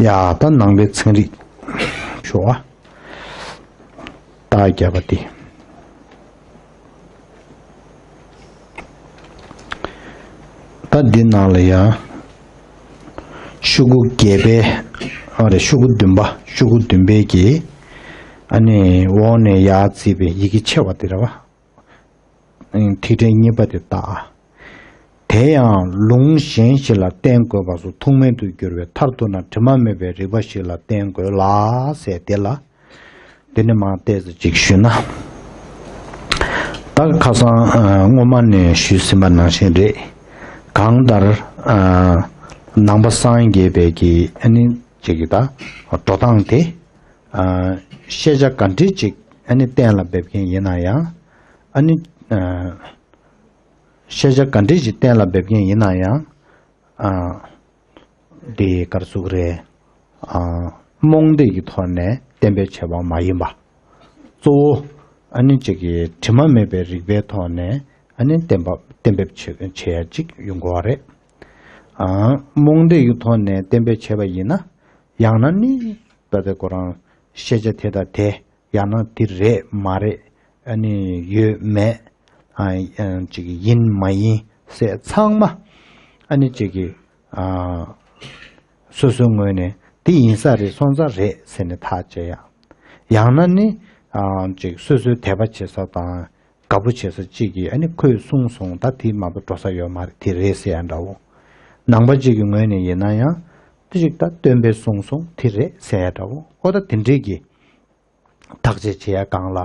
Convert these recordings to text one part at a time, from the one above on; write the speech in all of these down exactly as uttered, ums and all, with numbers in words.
ཡ་ད་ནང་པའི་ཚན་རིག་ཞུ་བ། རྟགས་བརྒྱབ་པ་དེ། ད་འདི་ནང་ལ་ཡང་ཤོག་གུ་བརྒྱད་པའི་ཨ་རེ་ཤོག་གུ་བདུན་པ་ཤོག་གུ་བདུན་པའི་གི་ཨ་ནི་འོག་ནས་ཡར་བརྩིས་པའི་ཡི་གེ་ཆེ་བ་དེ་རེད་བ། ཐིག་ཕྲེང་གཉིས་པ་དེ་བཏགས། དེ་ཡང་ལུང་གཞན་ཞིག་ལ་བརྟེན་དགོས་པ་སོགས་ཐུག་མེད་དུ་གྱུར་པའི་མཐར་ཐུག་ན་དྲི་མ་མེད་པའི་རིག་པ་ཞིག་ལ་བརྟེན་དགོས་ལ་ཟེར་དེ་ལ། དེ་ནི་མར་ཏོག་ཙམ་ཅིག་ཞུས་ན། ད་ཁ་སང་ཨ་སྔོན་མ་ནས་ཞུས་ཟིན་པ་ནང་བཞིན་རེད། གང་ལྟར་ཨ་ནང་པ་སངས་རྒྱས་པའི་གི་ཨ་ནི་ཅིག་གི་ད་འགྲོ་སྟངས་དེ་ཨ་ཤེས་བྱ་ག་འདྲས་ཅིག་ཨ་ནི་གཏན་ལ་འབེབས་མཁན་ཡིན་ན་ཡང་ཨ་ནི་ཨ་ཤེས་བྱ་ག་འདྲས་ཅིག་གཏན་ལ་འབེབས་མཁན་ཡིན་ན་ཡང་ཨ། དེ་ག་རེ་ཟེར་གྱི་རེད། ཨ། རྨོངས་དད་ཀྱི་ཐོག་ནས་གཏན་འབེབས་བྱས་པ་མ་ཡིན་པ། གཙོ་བོ་ཨ་ནི་གཅིག་གི་དྲི་མ་མེད་པའི་རིག་པའི་ཐོག་ནས་ཨ་ནི་གཏན་འབེབས་གཏན་འབེབས་བྱེད་བྱེད་ཡ་གཅིག་ཡོང་གི་ཡོད་རེད། ཨ། རྨོངས་དད་ཀྱི་ཐོག་ནས་གཏན་འབེབས་བྱས་པ་ཡིན་ན། ཡང་ན་ནི་ད་ལྟ་ཁོ་རང་ཤེས་བྱ་དེ་དང་དེ། ཡང་ན་དེ་རེད་མ་རེད། ཨ་ནི་ཡོད་མེད། ཨ་ཨ་ཅིག་ཡིན་མ་ཡིན་ཟེར་ཚང་མ། ཨ་ནི་ཅིག་གི་ཨ་སོ་སོའི་ངོས་ནས་དེ་ཡིན་ས་རེད་སོང་ཙང་རེད་ཟེར་ནས་ཐག་བཅད་ཡ། ཡང་ན་ནི་ཨ་ཅིག་སོ་སོའི་དད་པ་བྱེད་ས་དང་དགའ་པོ་བྱེད་ས་ཅིག་གིས་ཨ་ནི་ཁོས་གསུངས་སོང་ད་དེ་མ་གཏོགས་འགྲོ་ས་ཡོད་མ་རེད་དེ་རེད་ཟེར་ཡ་འདྲ་བོ། ནང་པ་ཅིག་གི་ངོས་ནས་ཡིན་ན་ཡང་དེ་ཅིག་ད་སྟོན་པས་གསུངས་སོང་དེ་རེད་ཟེར་ཡ་འདྲ་བོ་ཨོ་ད་དེ་འདྲས་ཀྱི། བརྟག་དཔྱད་བྱེད་ཡ་སྒང་ལ་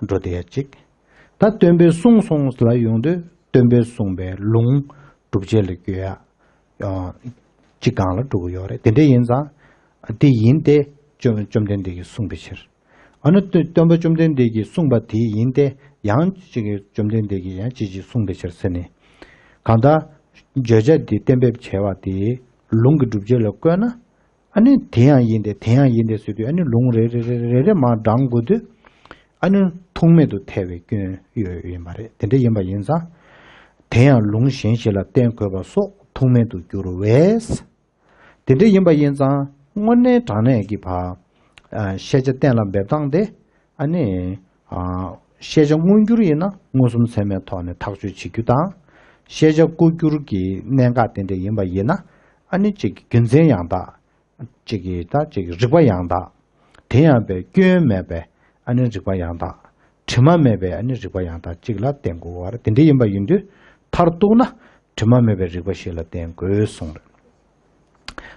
འགྲོ་བསྡད་ཡ་གཅིག་ད་སྟོན་པས་གསུངས་སོང་ལ་ཡོང་དུས་སྟོན་པས་གསུངས་པའི་ལུང་སྒྲུབ་བྱེད་ལ་བཀོད་ཡ་གཅིག་སྒང་ལ་འགྲོ་གི་ཡོད་རེད། དེ་འདྲ་ཡིན་ཙང་དེ་ཡིན་ཏེ་བཅོམ་བཅོམ་ལྡན་འདས་ཀྱིས་གསུངས་པའི་ཕྱིར། ཨ་ནི་སྟོན་སྟོན་པ་བཅོམ་ལྡན་འདས་ཀྱིས་གསུངས་པ་དེ་ཡིན་ཏེ་ཡང་གཅིག་གིས་བཅོམ་ལྡན་འདས་ཀྱིས་ཡང་གཅིག་གིས་གསུངས་པའི་ཕྱིར་ཟེར་ནས། གང་ལྟར་བརྗོད་བྱ་འདི་གཏན་འབེབས་བྱས་པ་དེ་ལུང་གི་སྒྲུབ་བྱེད་ལ་བཀོད་ན། ཨ་ནི་དེ་ཡང་ཡིན་ཏེ་དེ་ཡང་ཡིན་ཏེ་ཟེར་དུས་ཨ་ནི་ལུང་རེ་རེ་རེ་རེ་རེ་མར་བགྲང་དགོས་དུས་ཨ་ནི་ཐུག་མེད་དུ་ཐལ་བའི་སྐྱོན་ཡོད་ཡིན་པ་རེད། དེ་འདྲ་ཡིན་པ་ཡིན་ཙང་དེ་ཡང་ལུང་གཞན་ཞིག་ལ་བརྟེན་དགོས་པ་སོགས་ཐུག་མེད་དུ་འགྱུར་བས། དེ་འདྲ་ཡིན་པ་ཡིན་ཙང་དངོས་གནས་དྲང་གནས་ཀྱི་བ་ཤེས་བྱ་གཏན་ལ་འབེབས་སྟངས་དེ། ཨ་ནི། ཨ། ཤེས་བྱ་མངོན་གྱུར་ཡིན་ན་མངོན་སུམ་ཚད་མའི་ཐོག་ནས་ཐག་གཅོད་བྱེད་རྒྱུ་དང་། ཤེས་བྱ་ལྐོག་གྱུར་གྱི་གནད་འགག་དེ་འདྲ་ཡིན་པ་ཡིན་ན། ཨ་ནི་གཅིག་གི་རྒྱུ་མཚན་ཡང་དག་གཅིག་གི་ད་གཅིག་གི་རིགས་པ་ཡང་དག་དེ་ཡང་པའི་སྐྱོན་མེད་པའི་ཨ་ནི་རིགས་པ་ཡང་དག་དྲི་མ་མེད་པའི་ཨ་ནི་རིགས་པ་ཡང་དག་གཅིག་ལ་བརྟེན་དགོས་པ་རེད། དེ་འདྲ་ཡིན་པ་ཡིན་དུས་མཐར་གཏུགས་ན་དྲི་མ་མེད་པའི་རིགས་པ་ཞིག་ལ་བརྟེན་དགོས་གསུངས་རེད།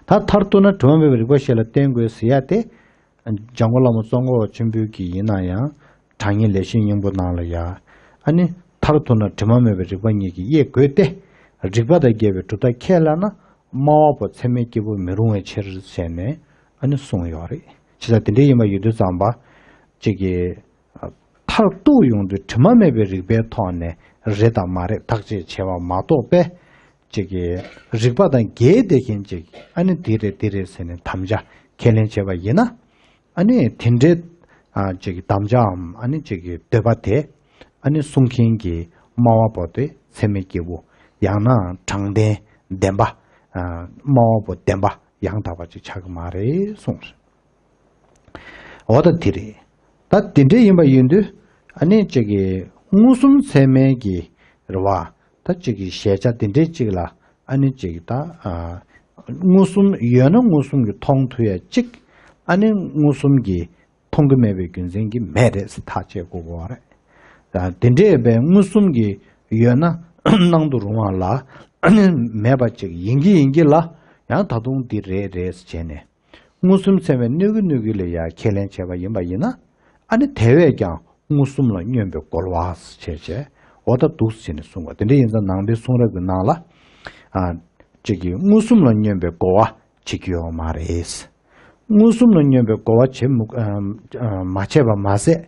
ད་མཐར་གཏུགས་ན་དྲི་མ་མེད་པའི་རིགས་པ་ཞིག་ལ་བརྟེན་དགོས་ཟེར་ཡ་དེ། འཇམ་མགོན་བླ་མ་ཙོང་ཁ་པ་ཆེན་པོའི་གི་ཡིན་ན་ཡང་། དྲང་ངེས་ལེགས་བཤད་སྙིང་པོ་ནང་ལ་ཡ། ཨ་ནི། མཐར་ཐུག་ན་དྲི་མ་མེད་པའི་རིགས་པ་ཉིད་ཀྱིས་དབྱེ་དགོས་ཏེ། རིགས་པ་དང་འགལ་བའི་གྲུབ་མཐའ་ཁས་བླངས་ན། སྨྲ་བ་པོ་ཚད་མའི་སྐྱེས་བུ་མི་རུང་བའི་ཕྱིར་ཟེར་ནས་ཨ་ནི་གསུངས་ཡོད་རེད། བྱས་ཙང་དེ་འདྲ་ཡིན་པ་ཡོད་དུས་ཙམ་པ། གཅིག་གིས། མཐར་གཏུགས་ཡོང་དུས་དྲི་མ་མེད་པའི་རིགས་པའི་ཐོག་ནས་རེད་དང་མ་རེད་བརྟག་དཔྱད་བྱས་པ་མ་གཏོགས་པས། གཅིག་གིས་རིགས་པ་དང་འགལ་བསྡད་མཁན་གཅིག་ཨ་ནི་འདི་རེད་འདི་རེད་ཟེར་ནས་དམ་བཅའ་ཁས་ལེན་བྱས་པ་ཡིན་ན། ཨ་ནི་དེ་འདྲའི་ཨ་གཅིག་གི་དམ་བཅའམ་ཨ་ནི་གཅིག་གི་འདོད་པ་དེ་ཨ་ནི་གསུང་མཁན་གྱི་སྨྲ་བ་པོ་དེ་ཚད་མའི་སྐྱེས་བུ་ཡང་ན་དྲང་བདེན་བདེན་པ་ཨ་སྨྲ་བ་པོ་བདེན་པ་ཡང་དག་པ་ཅིག་ཆགས་ཀྱི་མ་རེད་གསུངས་རེད། འོ་ད་དེ་རེད། ད་དེ་འདྲ་ཡིན་པ་ཡིན་དུས་ཨ་ནི་གཅིག་གི་མངོན་སུམ་ཚད་མའི་གི་རེད་བ། ད་གཅིག་གི་གཞལ་བྱ་དེ་འདྲའི་གཅིག་ལ་ཨ་ནི་གཅིག་གི་ད་ཨ་མངོན་སུམ་ཡོད་ན་མངོན་སུམ་གྱི་མཐོང་ཐུབ་ཡ་གཅིག་ཨ་ནི་མངོན་སུམ་གྱི་མཐོང་གི་མེད་པའི་རྒྱུ་མཚན་གྱིས་མེད་རེད་ཟེར་ཐག་བཅད་དགོས་པ་རེད། ད་དེ་འདྲའི་བའི་མངོན་སུམ་གྱི་ཡོད་ན་སྣང་དུ་རུང་བ་ལ་ཨ་ནི་མེད་པ་གཅིག་ཡིན་གྱི་ཡིན་གྱི་ལ་ཡང་ད་དུང་འདི་རེད་རེད་ཟེར་བྱས་ནས། མངོན་སུམ་ཚད་མས་གནོད་ཀྱི་གནོད་ཀྱི་ལ་ཡ་ཁས་ལེན་བྱས་པ་ཡིན་པ་ཡིན་ན། ཨ་ནི་དེ་བས་ཀྱང་མངོན་སུམ་ལ་སྙོན་པའི་རྒོལ་བ་བྱས་བྱས་འོ་ད་འདུག་ཟེར་ནས་གསུངས་པ་དེ་འདྲ་ཡིན་ཙང་ནང་པའི་གསུང་རབ་ཀྱི་ནང་ལ། ཨ། གཅིག་གིས་མངོན་སུམ་ལ་སྙོན་པའི་རྒོལ་བ་བྱེད་ཀྱི་ཡོད་མ་རེད། མངོན་སུམ་ལ་སྙོན་པའི་རྒོལ་བ་བྱེད་མི་ཨ། ཨ། མ་བྱས་པ་མ་ཟད་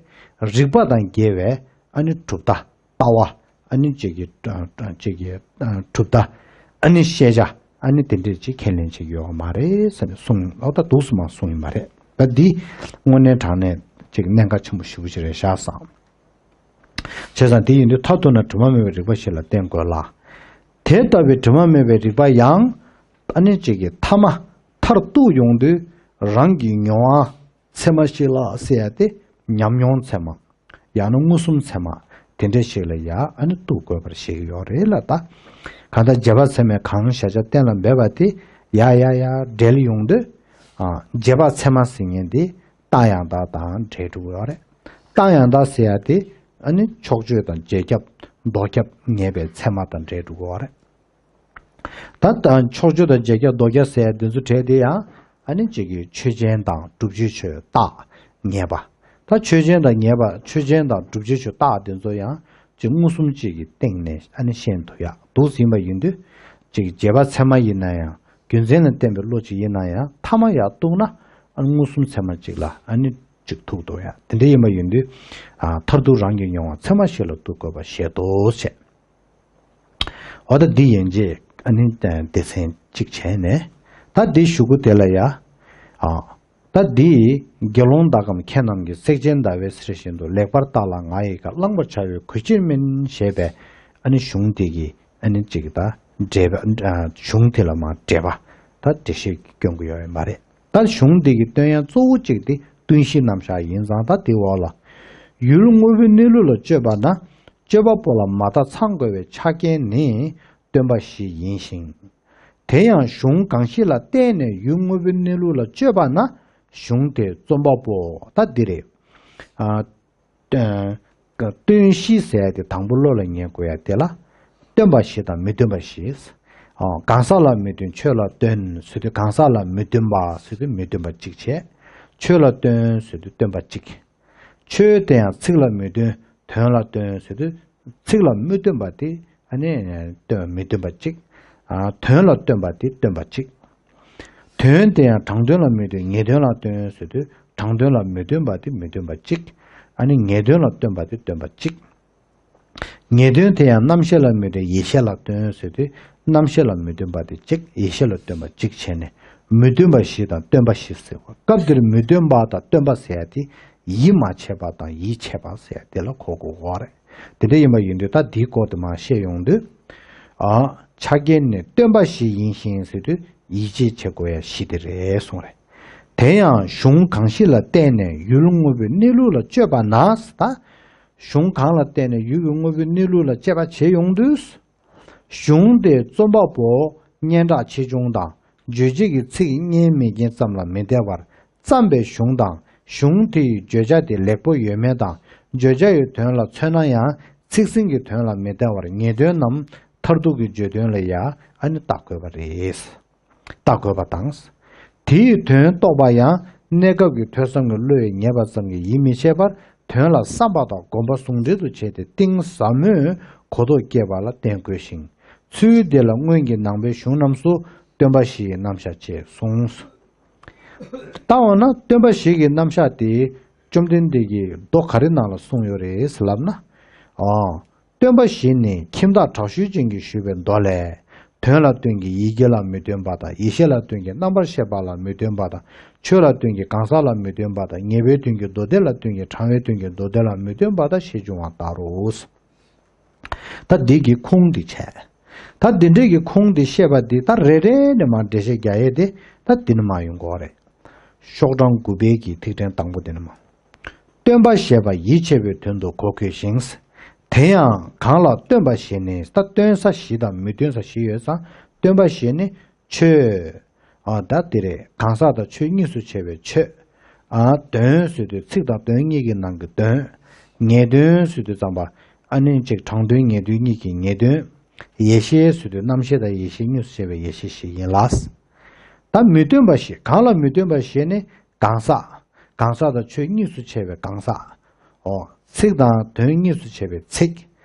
རིགས་པ་དང་འགལ་བའི་ཨ་ནི་གྲུབ་མཐའ། ལྟ་བ། ཨ་ནི་གཅིག་གི་གཅིག་གི་གྲུབ་མཐའ། ཨ་ནི་ཤེས་བྱ། ཨ་ནི་དེ་འདྲས་ཅིག་ཁས་ལེན་བྱེད་ཀྱི་ཡོད་མ་རེད་ཟེར་ནས་གསུངས་ཨོ་ད་འདུག་སེ་མར་གསུངས་ཡིན་པ་རེད། ད་འདི་དངོས་གནས་དྲང་གནས་ཅིག་གནད་འགག་ཆེན་པོ་ཞེ་པོ་ཅིག་རེད་ཤག་བསམ། བྱས་ཙང་དེ་ཡིན་དུས་མཐར་ཐུག་ན་དྲི་མ་མེད་པའི་རིགས་པ་ཞིག་ལ་བརྟེན་དགོས་ལ། དེ་ལྟ་བུའི་དྲི་མ་མེད་པའི་རིགས་པ་ཡང་། ཨ་ནི་གཅིག་གི་ཐ་མ་མཐར་གཏུགས་ཡོང་དུས་རང་གི་མྱོང་བ་ཚད་མ་ཞིག་ལ་ཟེར་ཡ་དེ་ཉམས་མྱོང་ཚད་མ། ཡང་ན་མངོན་སུམ་ཚད་མ། དེ་འདྲ་ཞིག་ལ་ཡ་ཨ་ནི་གཏུགས་དགོས་པར་བཤད་ཀྱི་ཡོད་རེད་ལ་ད། གང་ལྟར་རྗེས་དཔག་ཚད་མས་གང་གཞལ་བྱ་གཏན་ལ་འབེབས་པ་དེ་ཡ་ཡ་ཡ་འབྲེལ་ཡོང་དུས། ཨ། རྗེས་དཔག་ཚད་མ་ཟེར་མཁན་དེ་རྟགས་ཡང་དག་དང་འབྲེལ་འགྲོ་གི་ཡོད་རེད། རྟགས་ཡང་དག་ཟེར་ཡ་དེ་ཨ་ནི་ཕྱོགས་ཆོས་དང་རྗེས་ཁྱབ་ལྡོག་ཁྱབ་ངེས་པའི་ཚད་མ་དང་འབྲེལ་འགྲོ་གི་ཡོད་རེད། ད་ལྟ་ཕྱོགས་ཆོས་དང་རྗེས་ཁྱབ་ལྡོག་ཁྱབ་ཟེར་ཡ་འདི་ཚོ་གྲས་དེ་ཡང་ཨ་ནི་གཅིག་གི་ཆོས་ཅན་དང་བསྒྲུབ་བྱའི་ཆོས་རྟགས་ངེས་པ། ད་ཆོས་ཅན་དང་ངེས་པ་ཆོས་ཅན་དང་བསྒྲུབ་བྱའི་ཆོས་རྟགས་འདི་ཚོ་ཡང་གཅིག་མངོན་སུམ་གཅིག་གི་སྟེང་ནས་ཨ་ནི་ཤེས་ཐུབ་ཡག་འདུག་ཟིན་པ་ཡིན་དུས། གཅིག་རྗེས་དཔག་ཚད་མ་ཡིན་ན་ཡང་རྒྱུ་མཚན་ལ་བརྟེན་པའི་བློ་གཅིག་ཡིན་ན་ཡང་ཐ་མ་ཡར་གཏུགས་ན་ཨ་ནི་མངོན་སུམ་ཚད་མ་གཅིག་ལ་ཨ་ནི་གཅིག་ཐུག་འདུག་ཡ། དེ་འདྲ་ཡིན་པ་ཡིན་དུས། ཨ། མཐར་ཐུག་རང་གི་མྱོང་བ་ཚད་མ་ཞིག་ལ་གཏུགས་དགོས་པ་ཞེས་འདོགས་བྱས། འོ་ད་འདི་ཡན་ཆད་ཨ་ནི་སྡེ་ཚན་གཅིག་བྱས་ནས། ད་འདི་གཞུག་གུ་དེ་ལ་ཡ། ཨ། ད་འདི་དགེ་སློང་དག་གམ་མཁས་རྣམས་ཀྱིས་སྲེག་བཅད་ཟླ་བའི་ཚེས་བཞིན་དུ་ལེགས་པར་བརྟགས་ལ་ང་ཡི་ག་བླངས་པར་བྱ་བའི་གོས་ཕྱིར་མིན་ཞེས་པའི་ཨ་ནི་གཞུང་དེ་གི་ཨ་ནི་གཅིག་ད་འགྲེལ་པ། ཨ། གཞུང་དེ་ལ་མ་འགྲེལ་པ་ད་འགྲེལ་བཤད་སྐྱོན་གྱི་ཡོད་མ་རེད། ད་གཞུང་འདི་གི་སྟོན་ཡང་གཙོ་བོ་གཅིག་དེ་སྟོན་གཞིའི་རྣམ་གཞག་ཡིན་ཙང་ད་དེའི་འོག་ལ། ཡུལ་དངོས་པོའི་གནས་ལུགས་ལ་དཔྱོད་པ་ན། དཔྱོད་པ་པོ་ལ་མ་བརྟགས་ཚང་དགོས་པའི་ཆ་རྐྱེན་ནི་སྟོན་པ་བཞི་ཡིན་ཞིང་། དེ་ཡང་གཞུང་གང་ཞིག་ལ་བརྟེན་ནས་ཡུལ་དངོས་པོའི་གནས་ལུགས་ལ་དཔྱོད་པ་ན། གཞུང་དེ་རྩོམ་པ་པོ་ད་འདི་རེད། ཨ། སྟོན། སྟོན་གཞི་ཟེར་ཡ་དེ་དང་པོ་བློ་ལ་ངེས་དགོས་ཡ་དེ་ལ། སྟོན་པ་བཞི་དང་མི་སྟོན་པ་བཞི། ཨོ། གང་ཟག་ལ་མི་སྟོན་ཆོས་ལ་སྟོན་ཟེར་དུས་གང་ཟག་ལ་མི་སྟོན་པ་ཟེར་དུས་མི་སྟོན་པ་གཅིག་བྱས། ཆོས་ལ་སྟོན་ཟེར་དུས་སྟོན་པ་གཅིག་ཆོས་དེ་ཡང་ཚིག་ལ་མི་སྟོན་དོན་ལ་སྟོན་ཟེར་དུས་ཚིག་ལ་མི་སྟོན་པ་དེ་ཨ་ནི་སྟོན་མི་སྟོན་པ་གཅིག་ཨ། དོན་ལ་སྟོན་པ་དེ་སྟོན་པ་གཅིག་དོན་དེ་ཡང་དྲང་དོན་ལ་མི་སྟོན་ངེས་དོན་ལ་སྟོན་ཟེར་དུས་དྲང་དོན་ལ་མི་སྟོན་པ་དེ་མི་སྟོན་པ་གཅིག་ཨ་ནི་ངེས་དོན་ལ་སྟོན་པ་དེ་སྟོན་པ་གཅིག་ངེས་དོན་དེ་ཡང་རྣམ་ཤེས་ལ་མི་སྟོན་ཡིད་ཤེས་ལ་སྟོན་ཟེར་དུས་རྣམ་ཤེས་ལ་མི་སྟོན་པ་དེ་གཅིག་ཡིད་ཤེས་ལ་སྟོན་པ་གཅིག་བྱས་ནས་མི་སྟོན་པ་བཞི་དང་སྟོན་པ་བཞི་ཟེར་བ། སྐབས་འདིར་མི་སྟོན་པ་དང་སྟོན་པ་ཟེར་ཡ་དེ་ཡིད་མ་ཆེས་པ་དང་ཡིད་ཆེས་པ་ཟེར་ཡ་དེ་ལ་གོ་དགོས་པ་རེད། དེ་འདྲ་ཡིན་པ་ཡིན་དུས་ད་འདིའི་སྐོར་དུ་མར་བཤད་ཡོང་དུས། ཨ། ཆ་རྐྱེན་ནི་སྟོན་པ་བཞི་ཡིན་ཞིང་ཟེར་དུས་ཡིད་ཆེས་བྱེད་དགོས་ཡ་བཞི་དེ་རེད་གསུངས་རེད། དེ་ཡང་གཞུང་གང་ཞིག་ལ་བརྟེན་ནས་ཡུལ་དངོས་པོའི་གནས་ལུགས་ལ་དཔྱོད་པ་ན་ཟེར་ད། གཞུང་གང་ལ་བརྟེན་ནས་ཡུལ་གྱི་དངོས་པོའི་གནས་ལུགས་ལ་དཔྱད་པ་བྱེད་ཡོང་དུས། གཞུང་དེ་རྩོམ་པ་པོ་སྙན་གྲགས་ཆེ་ཆུང་དང་བརྗོད་བྱེད་ཀྱི་ཚིག་སྙན་མེད་རྐྱེན་ཙམ་ལ་མི་བལྟ་བར་བརྩམས་པའི་གཞུང་དང་གཞུང་དེ་ཡི་བརྗོད་བྱ་དེ་ལེགས་པོ་ཡོད་མེད་དང་བརྗོད་བྱ་ཡི་དོན་ལ་མཚོན་ན་ཡང་ཚིག་ཟིན་གྱི་དོན་ལ་མི་བལྟ་བར་ངེས་དོན་ནམ་མཐར་ཐུག་གི་བརྗོད་དོན་ལ་ཡང་ཨ་ནི་བལྟ་དགོས་པ་རེད། བལྟ་དགོས་པ་དང་། དེའི་དོན་རྟོགས་པ་ཡང་གནས་སྐབས་ཀྱི་ཐོས་བསམ་གྱི་བློ་ཡིས་ངེས་པ་ཙམ་གྱིས་ཡིད་མི་ཆེས་པར་དོན་ལ་བསམ་པ་དང་སྒོམ་པ་ཟུང་འབྲེལ་དུ་བྱས་ཏེ་གཏིང་ཟབ་མོའི་གོ་རྟོགས་སྐྱེས་པ་ལ་བརྟེན་དགོས་ཤིང་། ཚུལ་འདི་ལ་སྔོན་གྱི་ནང་པའི་གཞུང་རྣམས་སུ་སྟོན་པ་བཞི་ཡི་རྣམ་གཞག་ཅེས་གསུངས། ད་འོ་ན་སྟོན་པ་བཞི་གི་རྣམ་གཞག་དེ་བཅོམ་ལྡན་འདས་ཀྱིས་མདོ་ག་རེ་ནང་ལ་གསུངས་ཡོད་རེད་ལབ་ན། ཨོ། སྟོན་པ་བཞི་ནི་ཁྱིམ་བདག་དྲག་ཤུལ་ཅན་གྱིས་ཞུས་པའི་མདོ་ལས། དོན་ལ་རྟོན་གྱི་ཡིད་ཀྱི་ལ་མི་རྟོན་པ་དང་ཡིད་ཤེས་ལ་རྟོན་གྱི་རྣམ་པར་ཤེས་པ་ལ་མི་རྟོན་པ་དང་ཆོས་ལ་རྟོན་གྱི་གང་ཟག་ལ་མི་རྟོན་པ་དང་ངེས་པའི་དོན་གྱི་མདོ་སྡེ་ལ་རྟོན་གྱི་དྲང་བའི་དོན་གྱི་མདོ་སྡེ་ལ་མི་རྟོན་པ་དང་ཞེས་འབྱུང་བ་ལྟར་རོ། ད་འདི་གི་ཁུངས་འདི་བྱས། ད་འདི་འདྲའི་གི་ཁུངས་འདི་བཤད་པ་འདི་ད་རེ་རེ་ནས་མར་འགྲེལ་བཤད་རྒྱག་ཡས་དེ་ད་འདི་ནས་མར་ཡོང་དགོས་རེད། ཤོག་གྲངས་དགུ་པའི་གི་ཐིག་ཕྲེང་དང་པོ་དེ་ནས་མར། སྟོན་པ་ཞེས་པ་ཡིད་ཆེས་པའི་དོན་དུ་གོ་དགོས་ཤིང་། དེ་ཡང་གང་ལ་སྟོན་པ་ཞེས་ནི་ད་སྟོན་ས་བཞི་དང་མི་སྟོན་ས་བཞི་ཡོད་ཙང་སྟོན་པ་ཞེས་ནི་ཆོས། ཨ་ད་དེ་རེད། གང་ཟག་དང་ཆོས་གཉིས་སུ་ཕྱེ་བའི་ཆོས། ཨ་དོན་ཟེར་དུས་ཚིག་དང་དོན་གཉིས་ཀྱི་ནང་གི་དོན། ངེས་དོན་ཟེར་དུས་ཙམ་པ། ཨ་ནི་གཅིག་དྲང་དོན་ངེས་དོན་གཉིས་ཀྱི་ངེས་དོན། ཡིད་ཤེས་ཟེར་དུས་རྣམ་ཤེས་དང་ཡིད་ཤེས་གཉིས་སུ་ཕྱེ་བའི་ཡིད་ཤེས་བཞི་ཡིན་ལ། ད་མི་སྟོན་པ་ཞེས་གང་ལ་མི་སྟོན་པ་ཞེས་ནི་གང་ཟག་གང་ཟག་དང་ཆོས་གཉིས་སུ་ཕྱེ་བའི་གང་ཟག་ཨོ། ཚིག་དང་དོན་གཉིས་སུ་ཕྱེ་བའི་ཚིག་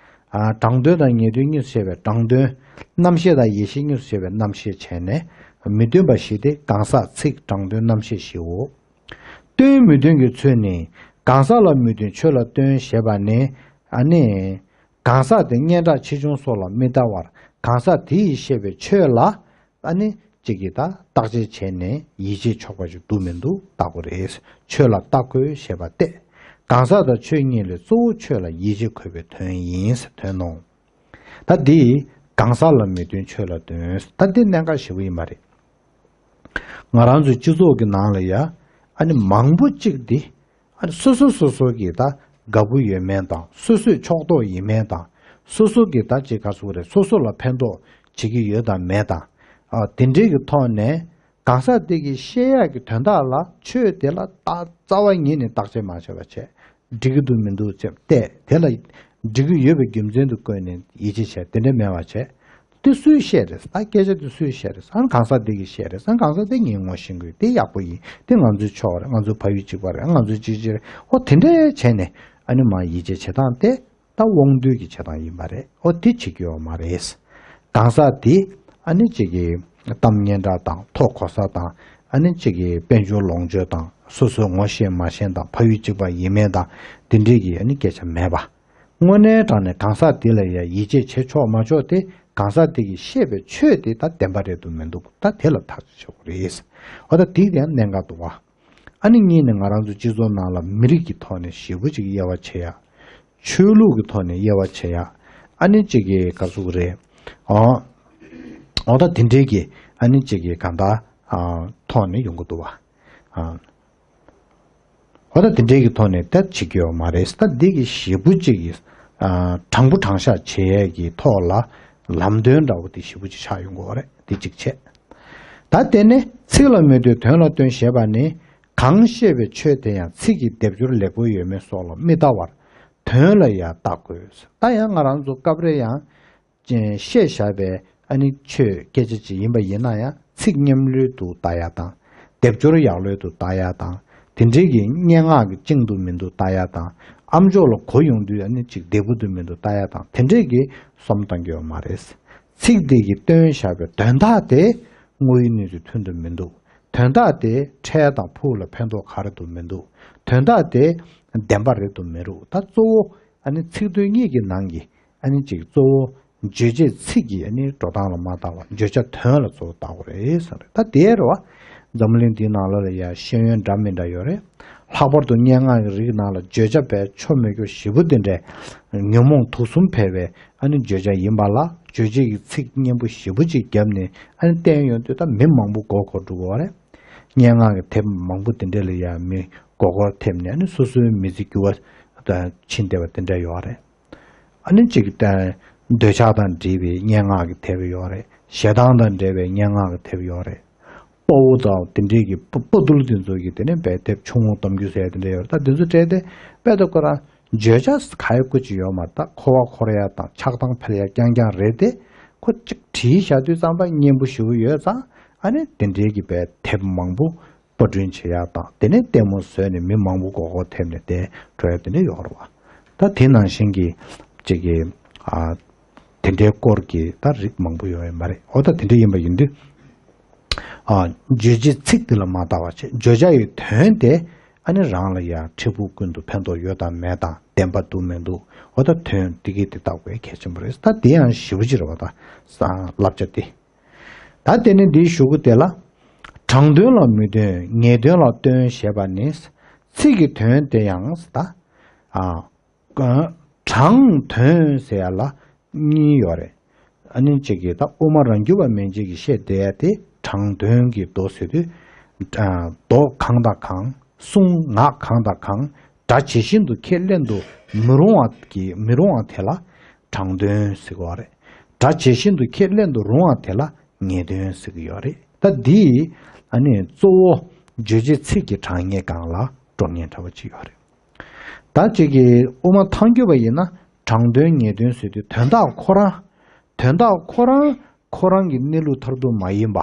ཨ། དྲང་དོན་དང་ངེས་དོན་གཉིས་སུ་ཕྱེ་བའི་དྲང་དོན། རྣམ་ཤེས་དང་ཡིད་ཤེས་གཉིས་སུ་ཕྱེ་བའི་རྣམ་ཤེས་བྱས་ནས་མི་སྟོན་པ་བཞི་སྟེ་གང་ཟག་ཚིག་དྲང་དོན་རྣམ་ཤེས་བཞིའོ། སྟོན་མི་སྟོན་གྱི་ཚུལ་ནི། གང་ཟག་ལ་མི་སྟོན་ཆོས་ལ་སྟོན་ཞེས་པ་ནི། ཨ་ནི། གང་ཟག་དེ་སྙན་གྲགས་ཆེ་ཆུང་སོགས་ལ་མི་ལྟ་བར་གང་ཟག་དེ་ཡིས་བཤད་པའི་ཆོས་ལ། ཨ་ནི་གཅིག་གིས་ད་བརྟག་དཔྱད་བྱས་ནས་ཡིད་ཆེས་ཆོག་པ་ཞིག་འདུག་མི་འདུག་བལྟ་དགོས་རེད། ཆོས་ལ་བལྟ་དགོས་ཞེས་པ་སྟེ། གང་ཟག་དང་ཆོས་གཉིས་ལས་གཙོ་བོ་ཆོས་ལ་ཡིད་ཆེས་དགོས་པའི་དོན་ཡིན་ཟེར་དོན་ནོ། ད་འདི་གང་ཟག་ལ་མི་སྟོན་ཆོས་ལ་སྟོན། ད་འདི་གནད་འགག་ཞེ་པོ་ཡིན་པ་རེད། ང་རང་ཚོའི་སྤྱི་ཚོགས་ཀྱི་ནང་ལ་ཡ། ཨ་ནི་མང་པོ་གཅིག་འདི། ཨ་ནི་སོ་སོ་སོ་སོ་གི་ད་དགའ་པོ་ཡོད་མེད་དང་། སོ་སོའི་ཕྱོགས་གཏོགས་ཡིན་མེད་དང་། སོ་སོ་གི་ད་ཅིག་ག་ཟེར་དགོས་རེད། སོ་སོ་ལ་ཕན་ཐོགས་བྱེད་ཀྱི་ཡོད་དང་མེད་དང་། ཨ། དེ་འདྲའི་གི་ཐོག་ནས་གང་ཟག་དེ་གིས་བཤད་ཡག་གི་དོན་དག་ལ་ཆོས་དེ་ལ་ད་རྩ་བ་ཉིད་ནས་བརྟག་དཔྱད་མ་བྱས་པ་བྱས། འགྲིག་གི་འདུག་མི་འདུག་ཅེས་བལྟས། དེ་ལ་འགྲིག་གི་ཡོད་པའི་རྒྱུ་མཚན་དུ་བཀོད་ནས་ཡིད་ཆེས་བྱས། དེ་འདྲ་མེད་པ་བྱས། དེ་སུས་བཤད་རེད། ད་སྐད་ཆ་དེ་སུས་བཤད་རེད། ཨ། གང་ཟག་དེ་གིས་བཤད་རེད། ཨ། གང་ཟག་དེ་ངས་ངོ་ཤེས་ཀྱི་ཡོད། དེ་ཡག་པོ་ཡིན། དེ་ང་ཚོའི་ཕྱོགས་རེད། ང་ཚོའི་ཕ་ཡུལ་གཅིག་པ་རེད། ང་ཚོའི་གཅིག་གཅིག་རེད། ཨོ། དེ་འདྲ་བྱས་ནས་ཨ་ནི་མར་ཡིད་ཆེས་བྱེད་སྟངས་དེ་ད་དབང་སྡུད་ཀྱི་བྱེད་སྟངས་ཡིན་པ་རེད། ཨོ། དེ་བྱེད་ཀྱི་ཡོད་མ་རེད། གང་ཟག་དེ་ཨ་ནི་གཅིག་གི་གཏམ་སྙན་གྲགས་དང་། མཐོ་གོ་ས་དང་། ཨ་ནི་གཅིག་གི་དཔལ་འབྱོར་ལོངས་སྤྱོད་དང་། སོ་སོའི་ངོ་ཤེས་མ་ཤེས་དང་། ཕ་ཡུལ་གཅིག་པ་ཡིན་མེད་དང་། དེ་འདྲའི་གི་ཨ་ནི་སྐད་ཆ་མེད་པ། དངོས་གནས་དྲང་གནས་གང་ཟག་དེ་ལ་ཡང་ཡིད་ཆེས་བྱེད་ཆོག་མ་ཆོག་དེ། གང་ཟག་དེ་གིས་བཤད་པའི་ཆོས་དེ་ད་བདེན་པ་རེད་འདུག་མི་འདུག་ད་དེ་ལ་ཐག་གཅོད་བྱེད་དགོས་རེད། འོ། ད་དེ་ཡང་གནད་འགག་འདུག་བ། ཨ་ནི་གཉིས་ནས་ང་རང་ཚོ་སྤྱི་ཚོགས་ནང་ལ་མི་རིགས་ཀྱི་ཐོག་ནས་ཞེ་པོ་ཅིག་དབྱེ་བ་ཕྱེ་ཡ། ཆོས་ལུགས་ཀྱི་ཐོག་ནས་དབྱེ་བ་ཕྱེ་ཡ། ཨ་ནི་གཅིག་གི་ག་ཟེར་དགོས་རེད། ཨོ། འོ། ད་དེ་འདྲའི་གི་ཨ་ནི་གཅིག་གི་གང་ལྟར། ཨ། ཐོག་ནས་ཡོང་གི་འདུག་བ། ཨ། འོ། ད་དེ་འདྲའི་གི་ཐོག་ནས་ད་བྱེད་ཀྱི་ཡོད་མ་རེད། ད་འདི་གི་ཞེ་པོ་ཅིག་གི། ཨ། དྲང་པོ་དྲང་བཞག་བྱེད་ཡས་ཀྱི་ཐོག་ལ་ལམ་སྟོན་འདྲ་བོ་དེ་ཞེ་པོ་ཅིག་ཆགས་ཡོང་གི་ཡོད་རེད། དེ་གཅིག་བྱས། ད་དེ་ནས་ཚིག་ལ་མི་ལྟོས་དོན་ལ་སྟོན་ཞེས་པ་ནི། གང་བཤད་པའི་ཆོས་དེ་ཡང་ཚིག་གི་སྡེབ་སྦྱོར་ལེགས་པོ་ཡོད་མེད་སོགས་ལ་མི་ལྟ་བར་དོན་ལ་ཡང་བལྟ་དགོས། ད་ཡང་ང་རང་ཚོ་སྐབས་རེ་ཡང་བཤད་བཞག་པའི་ཨ་ནི་ཆོས་སྐད་ཆ་ཅིག་ཡིན་པ་ཡིན་ན་ཡང་། ཚིག་སྙན་ལོས་འདུག་ལྟ་ཡ་དང་། སྡེབ་སྦྱོར་ཡག་ལོས་འདུག་ལྟ་ཡ་དང་། དེ་འདྲའི་གི་སྙན་ངག་གི་བཅིངས་འདུག་མི་འདུག་ལྟ་ཡ་དང་། ཨ་མཆོག་ལ་གོ་ཡོང་དུས་ཨ་ནི་ཅིག་བདེ་པོ་འདུག་མི་འདུག་ལྟ་ཡ་དང་། དེ་འདྲའི་གི་བསམ་བློ་གཏོང་གི་ཡོད་མ་རེད། ཚིག་དེ་གིས་སྟོན་བཞག་པའི་དོན་དག་དེ་དངོས་ཡོད་གནས་ཚུལ་མཐུན་འདུག་མི་འདུག་དོན་དག་དེ་འཕྲལ་དང་ཕུགས་ལ་ཕན་ཐོགས་ག་རེ་འདུག་མི་འདུག་དོན་དག་དེ་བདེན་པ་རེད་འདུག་མི་འདུག་ད་གཙོ་བོ་ཨ་ནི་ཚིག་དོན་གཉིས་ཀྱི་ནང་གི་ཨ་ནི་གཅིག་གཙོ་བོ་བརྗོད་བྱའི་ཚིག་གི་ཨ་ནི་འགྲོ་སྟངས་ལ་མ་བལྟ་བར་བརྗོད་བྱ་དོན་ལ་གཙོ་བོ་བལྟ་དགོས་རེད་གསུངས་རེད། ད་དེ་རེད་བ། འཛམ་གླིང་འདིའི་ནང་ལ་ལ་ཡ་ཤེས་ཡོན་འདྲ་མི་འདྲ་ཡོད་རེད། ལྷག་པར་དུ་སྙན་ངག་གི་རིགས་ནང་ལ་བརྗོད་བྱ་བས་ཆོ་མེད་རྒྱུ་ཞེ་པོ་དེ་འདྲའི་ཉོན་མོངས་དུག་གསུམ་འཕེལ་བའི་ཨ་ནི་བརྗོད་བྱ་ཡིན་པ་ལ། རྗོད་བྱེད་ཀྱི་ཚིག་སྙན་པོ་ཞེ་པོ་ཅིག་བརྒྱབ་ནས་ཨ་ནི་བསྟན་ཡོང་དུས་ད་མི་མང་པོ་མགོ་འཁོར་འགྲོ་གི་ཡོད་རེད། སྙན་ངག་གི་དེབ་མང་པོ་དེ་འདྲ་ལ་ཡ་མི་མགོ་སྐོར་ཐེབས་ནས་ཨ་ནི་སོ་སོའི་མི་ཚེ་འགྱུར་བ་ཕྱིན་བསྡད་པ་དེ་འདྲ་ཡོད་རེད། ཨ་ནི་གཅིག་ད་འདོད་ཆགས་དང་འདྲེས་པའི་སྙན་ངག་གི་དེབ་ཡོད་རེད། ཞེ་སྡང་དང་འབྲེལ་བའི་སྙན་ངག་གི་དེབ་ཡོད་རེད། དཔའ་བོ་དང་དེ་འདྲའི་གི་དཔའ་དཔའ་རྟུལ་དེ་ཚོ་གི་དེ་ནས་དཔེ་དེབ་ཆུང་ངུ་གཏམ་རྒྱུད་ཟེར་དེ་འདྲ་ཡོད་རེད། ད་དེ་ཚོ་སྤྲད་དེ་དཔེ་ད་ཁོ་རང་བརྗོད་བྱ་ག་ཡེ་སྐུ་ཅི་ཡོད་མ་རེད། ད་འཁོར་བ་འཁོར་ཡ་དང་ཆགས་སྡང་འཕེལ་ཡ་རྐྱང་རྐྱང་རེད་དེ། ཁོ་གཅིག་བྲིས་བཞག་དུས་ཙམ་པ་སྙན་པོ་ཞེ་པོ་ཡོད་ཙང་། ཨ་ནི་དེ་འདྲའི་གི་དཔེ་དེབ་མང་པོ་པར་སྐྲུན་བྱེད་ཡག་དང་། དེ་ནས་ལྟད་མོ་བཟོས་ནས་མི་མང་པོ་མགོ་སྐོར་ཐེབས་ནས་དེ་འགྲོ་ཡག་དེ་འདྲ་ཡོད་རེད་བ། ད་དེ་ནང་བཞིན་གྱི་གཅིག་གི། ཨ། དེ་འདྲའི་སྐོར་གྱི་ད་རིགས་མང་པོ་ཡོད་ཡོད་མ་རེད། འོ། ད་དེ་འདྲ་ཡིན་པ་ཡིན་དུས། ཨ། རྗོད་བྱེད་ཚིག་དེ་ལ་མ་བལྟ་བ་བྱས། བརྗོད་བྱ་ཡི་དོན་དེ་ཨ་ནི་རང་ལ་ཡང་འཕྲལ་ཕུགས་ཀུན་ཏུ་ཕན་ཐོགས་ཡོད་དང་མེད་དང་། བདེན་པ་འདུག་མི་འདུག་འོ། ད་དོན་དེ་གི་དེ་བལྟ་དགོས་གལ་ཆེན་པོ་རེད། ད་དེ་ཡང་ཞེ་པོ་ཅིག་རེད་བ། ད་བསླབ་བྱ་དེ། ད་དེ་ནས་འདིའི་གཞུག་གུ་དེ་ལ། དྲང་དོན་ལ་མི་སྟོན་ངེས་དོན་ལ་སྟོན་ཞེས་པ་ནི། ཚིག་གི་དོན་དེ་ཡང་ད། ཨ། དྲང་དོན་ཟེར་ཡ་ལ་གཉིས་ཡོད་རེད། ཨ་ནི་གཅིག་གིས་ད་དབུ་མ་རང་རྒྱུད་པ་མན་ཆད་ཀྱིས་བཤད་བསྡད་ཡ་དེ་དྲང་དོན་གྱི་མདོ་ཟེར་དུས། ཨ། མདོ་གང་དང་གང་། གསུང་ངག་གང་དང་གང་། སྒྲ་ཇི་བཞིན་དུ་ཁས་ལེན་དུ་མི་རུང་བ་གི་མི་རུང་བ་དེ་ལ་དྲང་དོན་ཟེར་གྱི་ཡོད་རེད། སྒྲ་ཇི་བཞིན་དུ་ཁས་ལེན་དུ་རུང་བ་དེ་ལ་ངེས་དོན་ཟེར་གྱི་ཡོད་རེད། ད་འདི་ཨ་ནི་གཙོ་བོ་རྗོད་བྱེད་ཚིག་གི་གྲངས་ངེས་སྒང་ལ་འགྲོ་མཁན་འདྲ་བོ་ཅིག་ཡོད་རེད། ད་གཅིག་གིས་དབུ་མ་ཐལ་འགྱུར་བ་ཡིན་ན་དྲང་དོན་ངེས་དོན་ཟེར་དུས་དོན་དག་ཁོ་རང་། དོན་དག་ཁོ་རང་ཁོ་རང་གི་གནས་ལུགས་མཐར་ཐུག་མ་ཡིན་པ།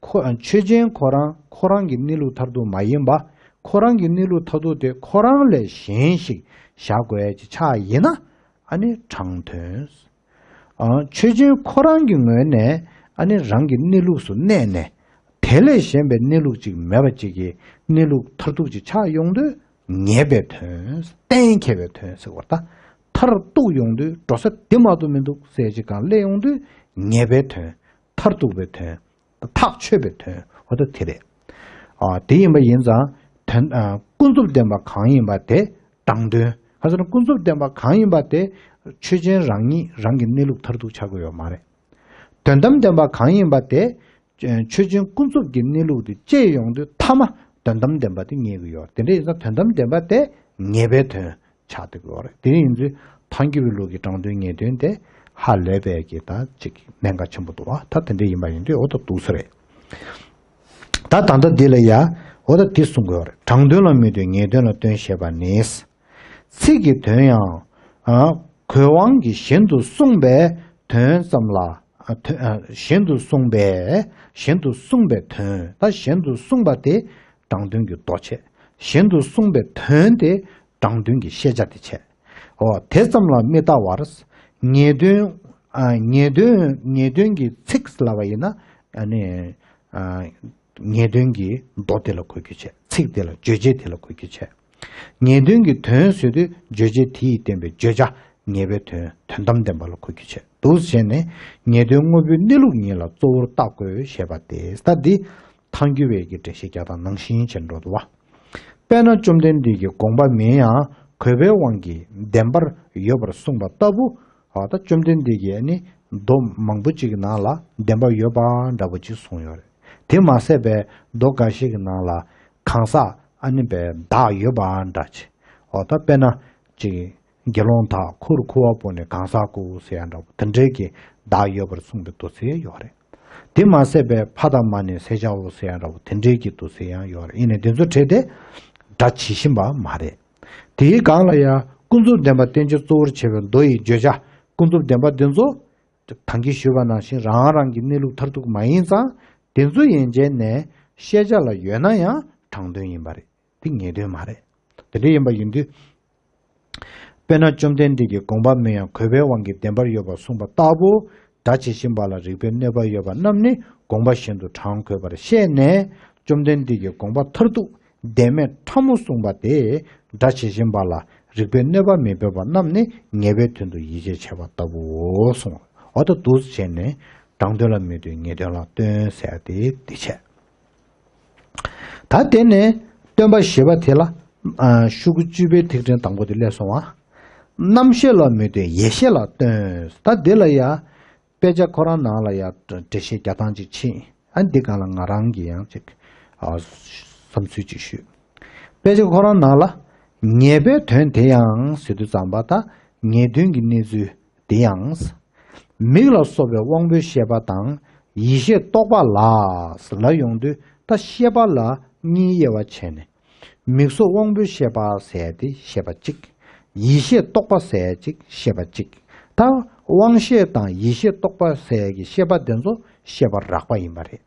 ཁོ། ཆོས་ཅན་ཁོ་རང་ཁོ་རང་གི་གནས་ལུགས་མཐར་ཐུག་མ་ཡིན་པ། ཁོ་རང་གི་གནས་ལུགས་མཐར་ཐུག་དེ་ཁོ་རང་ལས་གཞན་ཞིག་བཞག་དགོས་ཀྱི་ཆ་ཡིན་ན། ཨ་ནི་དྲང་དོན། ཨ། ཆོས་ཅན་ཁོ་རང་གི་ངོས་ནས་ཨ་ནི་རང་གི་གནས་ལུགས་སུ་གནས་ནས། དེ་ལས་གཞན་པའི་གནས་ལུགས་ཅིག་མེད་པ་ཅིག་གི་གནས་ལུགས་མཐར་ཐུག་ཅིག་ཆགས་ཡོང་དུས་ངེས་པའི་དོན། གཏན་འཁེལ་བའི་དོན་ཟེར་བ། ད་མཐར་གཏུགས་ཡོང་དུས་འགྲོ་ས་འདི་མ་གཏོགས་མི་འདུག་ཟེར་ཅིག་གང་སླེབས་ཡོང་དུས་ངེས་པའི་དོན། མཐར་གཏུགས་པའི་དོན། ཐག་ཆོད་པའི་དོན། འོ། ད་དེ་རེད། ཨ། དེ་ཡིན་པ་ཡིན་ཙང་དོན། ཨ། ཀུན་རྫོབ་བདེན་པ་གང་ཡིན་པ་དེ་དྲང་དོན། ག་ཟེར་ན་ཀུན་རྫོབ་བདེན་པ་གང་ཡིན་པ་དེ་ཆོས་ཅན་རང་ཉིད་རང་གི་གནས་ལུགས་མཐར་ཐུག་ཆགས་ཀྱི་ཡོད་མ་རེད། དོན་དམ་བདེན་པ་གང་ཡིན་པ་དེ་ ཆོས་ཆོས་ཅན་ཀུན་རྫོབ་ཀྱི་གནས་ལུགས་དེ་དཔྱད་ཡོང་དུས་མཐའ་མ་དོན་དམ་བདེན་པ་དེ་རྙེད་ཀྱི་ཡོད་རེད། དེ་འདྲ་ཡིན་ཙང་དོན་དམ་བདེན་པ་དེ་ངེས་པའི་དོན་ཆགས་བསྡད་ཀྱི་ཡོད་རེད། དེ་ཡིན་དུས་ཐལ་འགྱུར་བའི་ལུགས་ཀྱི་དྲང་དོན་ངེས་དོན་དེ་ཧ་ལས་པའི་གི་ད་ཅིག་གནད་འགག་ཆེན་པོ་འདུག་བ། ད་དེ་འདྲ་ཡིན་པ་ཡིན་དུས་འོ་ད་འདུག་ས་རེད། ད་ད་ལྟ་འདི་ལ་ཡ་འོ་ད་འདི་གསུང་དགོས་རེད། དྲང་དོན་ལ་མི་ལྟོས་ངེས་དོན་ལ་ལྟོས་ཞེས་པ་ནི། ཚིག་གི་དོན་ཡང་། ཨ། གོས་དབང་གིས་གཞན་དུ་གསུངས་པའི་དོན་ཙམ་ལ། ཨ། དོན། ཨ། གཞན་དུ་གསུངས་པའི། གཞན་དུ་གསུངས་པའི་དོན། ད་གཞན་དུ་གསུངས་པ་དེ་དྲང་དོན་གྱི་མདོ་བྱས། གཞན་དུ་གསུངས་པའི་དོན་དེ་དྲང་དོན་གྱི་ཤེས་བྱ་དེ་བྱས། འོ་དེ་ཙམ་ལ་མི་ལྟ་བར། ངེས་དོན། ཨ། ངེས་དོན། ངེས་དོན་གྱི་ཚིག་ལབ་པ་ཡིན་ན། ཨ་ནི། ཨ། ངེས་དོན་གྱི་མདོ་དེ་ལ་གོ་རྒྱུ་བྱས། ཚིག་དེ་ལ། བརྗོད་བྱ་དེ་ལ་གོ་རྒྱུ་བྱས། ངེས་དོན་གྱི་དོན་ཟེར་དུས་བརྗོད་བྱ་དེ་ཡིས་བསྟན་པའི་བརྗོད་བྱ་ངེས་པའི་དོན། དོན་དམ་བདེན་པ་ལ་གོ་རྒྱུ་བྱས། འདུག་སེ་བྱས་ནས་ངེས་དོན་དངོས་པོའི་གནས་ལུགས་ཉིད་ལ་གཙོ་བོར་བལྟ་དགོས་ཞེས་པ་སྟེ། ད་འདི་ཐལ་འགྱུར་བའི་གི་འགྲེལ་བཤད་རྒྱག་སྟངས་ནང་བཞིན་བྱས་འགྲོ་འདུག་བ། དཔེར་ན་བཅོམ་ལྡན་འདས་ཀྱིས་དགོངས་པ་མིན་ཡང་གོས་པའི་དབང་གིས་བདེན་པར་ཡོད་པར་གསུངས་པ་ལྟ་བུ། ཨ། ད་བཅོམ་ལྡན་འདས་ཀྱིས་ཨ་ནི་མདོ་མང་པོ་ཅིག་གི་ནང་ལ་བདེན་པ་ཡོད་པ་འདྲ་པོ་ཅིག་གསུངས་ཡོད་རེད། དེ་མ་ཟད་པའི་མདོ་འགའ་ཤས་ཀྱི་ནང་ལ་གང་ཟག་ཨ་ནི་པའི་བདག་ཡོད་པ་འདྲ་ཅིག་འོ་ད་དཔེར་ན་ཅིག་དགེ་སློང་དག་ཁུར་ཁུ་བ་པོ་ནི་གང་ཟག་སྐུ་ཟེར་ཡ་འདྲ་པོ་དེ་འདྲའི་གི་བདག་ཡོད་པར་གསུངས་པའི་མདོ་ཚིག་ཡོད་རེད། དེ་མ་ཟད་པའི་ཕ་དང་མ་ནི་ཟས་བཅའ་བོ་ཟེར་ཡ་འདྲ་པོ་དེ་འདྲའི་གི་མདོ་ཚིག་ཡང་ཡོད་རེད། ཡིན་ནའི་དེ་ཚོ་གྲས་དེ་སྒྲ་ཇི་བཞིན་པ་མ་རེད། དེའི་སྒང་ལ་ཡང་ཀུན་རྫོབ་བདེན་པ་བསྟན་བྱ་གཙོ་བོར་བྱས་པའི་མདོ་ཡི་བརྗོད་བྱ་ཀུན་རྫོབ་བདེན་པ་འདི་ཚོ། ད་གིན་ཞུས་པ་ནང་བཞིན་རང་རང་གི་གནས་ལུགས་མཐར་ཐུག་མ་ཡིན་ཙང་། དེ་ཚོ་ཡན་ཆད་ནས་ཤེས་བྱ་ལ་ཡོད་ན་ཡང་དྲང་དོན་ཡིན་པ་རེད། དེ་ངེས་དོན་མ་རེད། དེ་འདྲ་ཡིན་པ་ཡིན་དུས། དཔེར་ན་བཅོམ་ལྡན་འདས་ཀྱིས་དགོངས་པ་མིན་ཡང་གོས་པའི་དབང་གིས་བདེན་པར་ཡོད་པར་གསུངས་པ་ལྟ་བུ། སྒྲ་ཇི་བཞིན་པ་ལ་རིགས་པས་གནོད་པ་ཡོད་པ་རྣམས་ནི་དགོངས་པ་གཞན་དུ་དྲང་དགོས་པར་བཤད་ནས། བཅོམ་ལྡན་འདས་ཀྱིས་དགོངས་པ་མཐར་ཐུག་བདེན་མེད་ཕྲ་མོ་གསུངས་པ་དེ། སྒྲ་ཇི་བཞིན་པ་ལ་རིགས་པས་གནོད་པ་མི་འབབ་པ་རྣམས་ནི་ངེས་པའི་དོན་དུ་ཡིད་ཆེས་བྱས་པ་ལྟ་བུའོ་གསུངས། འོ་ད་འདུག་སེ་བྱས་ནས་དྲང་དོན་ལ་མི་ལྟོས་ངེས་དོན་ལ་ལྟོས་ཟེར་ཏེ་འདི་བྱས། ད་དེ་ནས་སྟོན་པ་བཞི་པ་དེ་ལ། ཨ། ཤོག་གུ་བཅུ་པའི་ཐིག་ཕྲེང་དང་པོ་དེ་སླེབས་སོང་བ། རྣམ་ཤེས་ལ་མི་ལྟོས་ཡེ་ཤེས་ལ་ལྟོས། ད་འདི་ལ་ཡ། དཔེ་ཆ་ཁོ་རང་ནང་ལ་ཡ་འགྲེལ་བཤད་རྒྱག་སྟངས་ཅིག་ཕྱིན། ཨ། འདི་སྒང་ལ་ང་རང་གིས་ཡང་ཅིག་ཨ། བསམ་ཚུལ་ཅིག་ཞུས། དཔེ་ཆ་ཁོ་རང་ནང་ལ། ངེས་པའི་དོན་དེ་ཡང་ཟེར་དུས་ཙམ་པ། ད་ངེས་དོན་གྱི་གནས་ཚུལ་དེ་ཡང་། མིག་ལ་སོགས་པའི་དབང་པོའི་ཤེས་པ་དང་ཡིད་ཤེས་རྟོག་པ་ལ་ཟེར་ལ་ཡོང་དུས། ད་ཤེས་པ་ལ་གཉིས་དབྱེ་བ་ཕྱེ་ནས། མིག་སོགས་དབང་པོའི་ཤེས་པ་ཟེར་ཡ་དེ་ཤེས་པ་གཅིག་ཡིད་ཤེས་རྟོག་པ་ཟེར་ཡ་གཅིག་ཤེས་པ་གཅིག་ད་དབང་ཤེས་དང་ཡིད་ཤེས་རྟོག་པ་ཟེར་ཡ་གི་ཤེས་པ་དེ་ཚོ་ཤེས་པ་རགས་པ་ཡིན་པ་རེད།